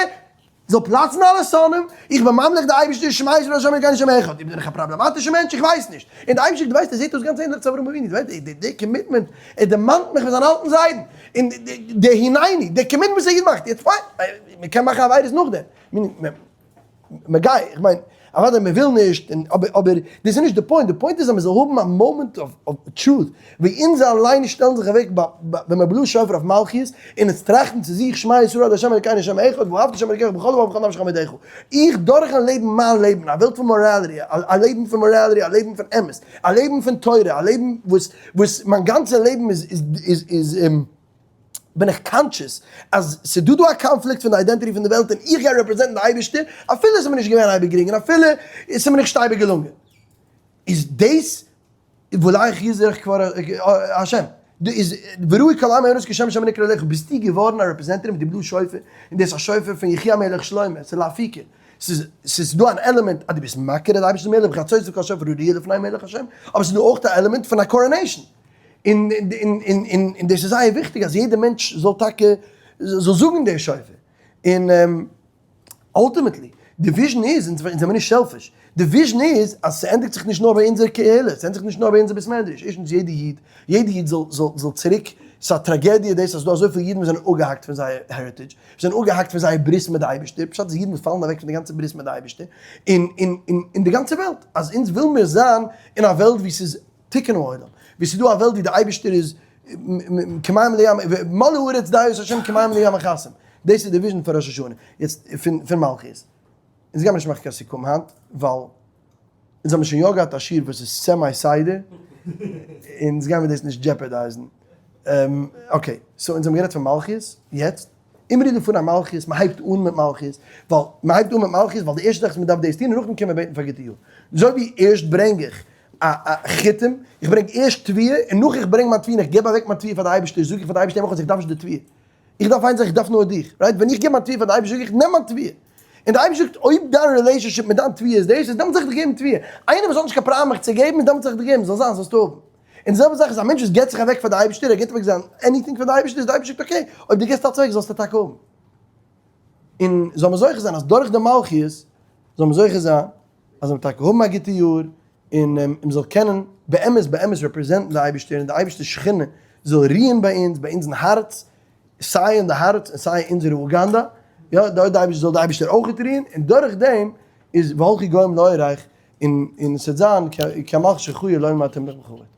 זאל פלאצן אלע שונאים, איך בין ממליך די אייבערשטער, שמע ישראל השם אלקינו השם אחד, איך בין דאך א פראבלעמאטישע מענטש, איך ווייס נישט, און די אייבערשטער דו ווייסט ער זעט אויס גאנץ ענדליך צו אברהם אבינו, דו ווייסט די commitment, ער דערמאנט מיך פון זיין אלטן זיידן, און די הנני, די commitment וואס ער האט געמאכט, יעצט פיין, מען קען מאכן עבירות נאכדעם, מען גייט, איך מיין, אוודאי מען וויל נישט, אבער אבער דאס איז נישט די point, די point איז אז מען זאל האבן א moment of truth, ווי אונז אליין שטעלן זיך אוועק ווען מען בלאזט שופר אויף מלכיות, און אונז טראכטן צו זיך שמע ישראל ה' אלקינו ה' אחד ואהבת את ה' אלקיך בכל לבבך ובכל נפשך מאודך. איך דורכן לעבן מיין לעבן, א וועלט פון morality, א לעבן פון morality, א לעבן פון אמת, א לעבן פון תורה, א לעבן וואס וואס מיין גאנצע לעבן איז איז איז בין איך conscious אז ס'דא דא א קאנפליקט פון די identity פון די וועלט און איך גיי represent ן די אייבערשטער אפילו עס איז מיר נישט געווען אייביג גרינג און אפילו עס איז מיר נישט אייביג געלונגען איז דאס ועליך יזרח כבוד השם איז וראו כל עמי הארץ כי שם השם נקרא עליך ביסטו געווארן א representative מיט די בלאז שופר און דאס א שופר פון יחי המלך שלמה ס'איז לאפיקי ס'איז ס'איז דא אן עלעמענט אז דו ביסט מכיר אז די אייבערשטער איז מלך בחצוצרות וקול שופר הריע לפני מלך השם אבער ס'איז דא אויך א עלעמענט פון א coronation. און און דאס איז זייער וויכטיג אז יעדער מענטש זאל טאקע זאל זאגן די שופר, און ultimately די vision איז, אונז זעמיר נישט selfish, די vision איז אז ס'ענדיגט זיך נישט נאר ביי אונזער קהילה, ס'ענדיגט זיך נישט נאר ביי אונזער בית מדרש, ערשטנס יעדע איד, יעדע איד זאל זאל זאל צוריק, ס'איז א טראגעדיע דאס אז ס'דא אזויפיל אידן וואס זענען אפגעהאקט פון זייער heritage, וואס זענען אפגעהאקט פון זייער ברית מיט די אייבערשטער, פשט איז אידן וואס פאלן אוועק פון די גאנצע ברית מיט די אייבערשטער, און און און די גאנצע וועלט, אז אונז וויל מיר זיין אין א וועלט וואו ס'איז תיקון העולם, ווי ס'איז דא א וועלט ווי די אייבערשטער איז כמים לים, מלאה הארץ דעה את ה' כמים לים מכסים, דאס איז די vision פון ראש השנה, יעצט פון מלכיות, אונז גיימיר נישט מאכן קיין סיכום היינט, ווייל אונז האבן שוין יא געהאט א שיעור וואס איז semi סדר, אונז גיימיר דאס נישט jeopardize ן, okay, so אונז האבן גערעדט פון מלכיות, יעצט. אמרו לפני מלכיות, מען הייבט אן מיט מלכיות, ווייל מען הייבט אן מיט מלכיות ווייל די ערשטע זאך איז מען דארף דאס טון און נאכדעם קען מען בעטן פאר גוטע יאר. אזוי ווי ערשט ברענג איך א א חיטים, איך ברענג ערשט תבואה און נאך איך ברענג מיין תבואה און איך געב אוועק מיין תבואה פאר די אייבערשטער זאג איך פאר די אייבערשטער הער מיך אויס איך דארף נישט די תבואה, איך דארף איין זאך איך דארף נאר דיך, right? ווען איך געב מיין תבואה פאר די אייבערשטער זאג איך נעם מיין תבואה, און די אייבערשטער זאגט אויב דיין relationship מיט דיין תבואה איז דאס איז דעמאלטס זאל איך דיך געבן תבואה, איינער וואס האט נישט קיין פראבלעם מיך צו געבן איז דעמאלטס זאל איך דיך געבן, זאל זיין זאלסטו האבן. און די זעלבע זאך איז א מענטש וואס געבט זיך אוועק פאר די אייבערשטער, ער געבט אוועק זיין anything פאר די אייבערשטער, איז די אייבערשטער זאגט okay, אויב דו געבסט אלץ אוועק זאלסטו טאקע האבן. און זאל מען זוכה זיין אז דורך די מלכיות זאל מען זוכה זיין אז מען טאקע האבן א גוטע יאר. און מ'זאל קענען באמת באמת represent ן די אייבערשטער און די אייבערשטער'ס שכינה זאל רוען ביי אונז, ביי אונז אין הארץ, סיי אין די הארץ און סיי אין אונזערע אגענדע, יא, דארט די אייבערשטער זאל די אייבערשטער אויכעט רוען, און דורך דעם איז והלכו גוים לאורך, און און עס וועט זיין כמלכות שחיה לעולמים תמלוך בכבוד.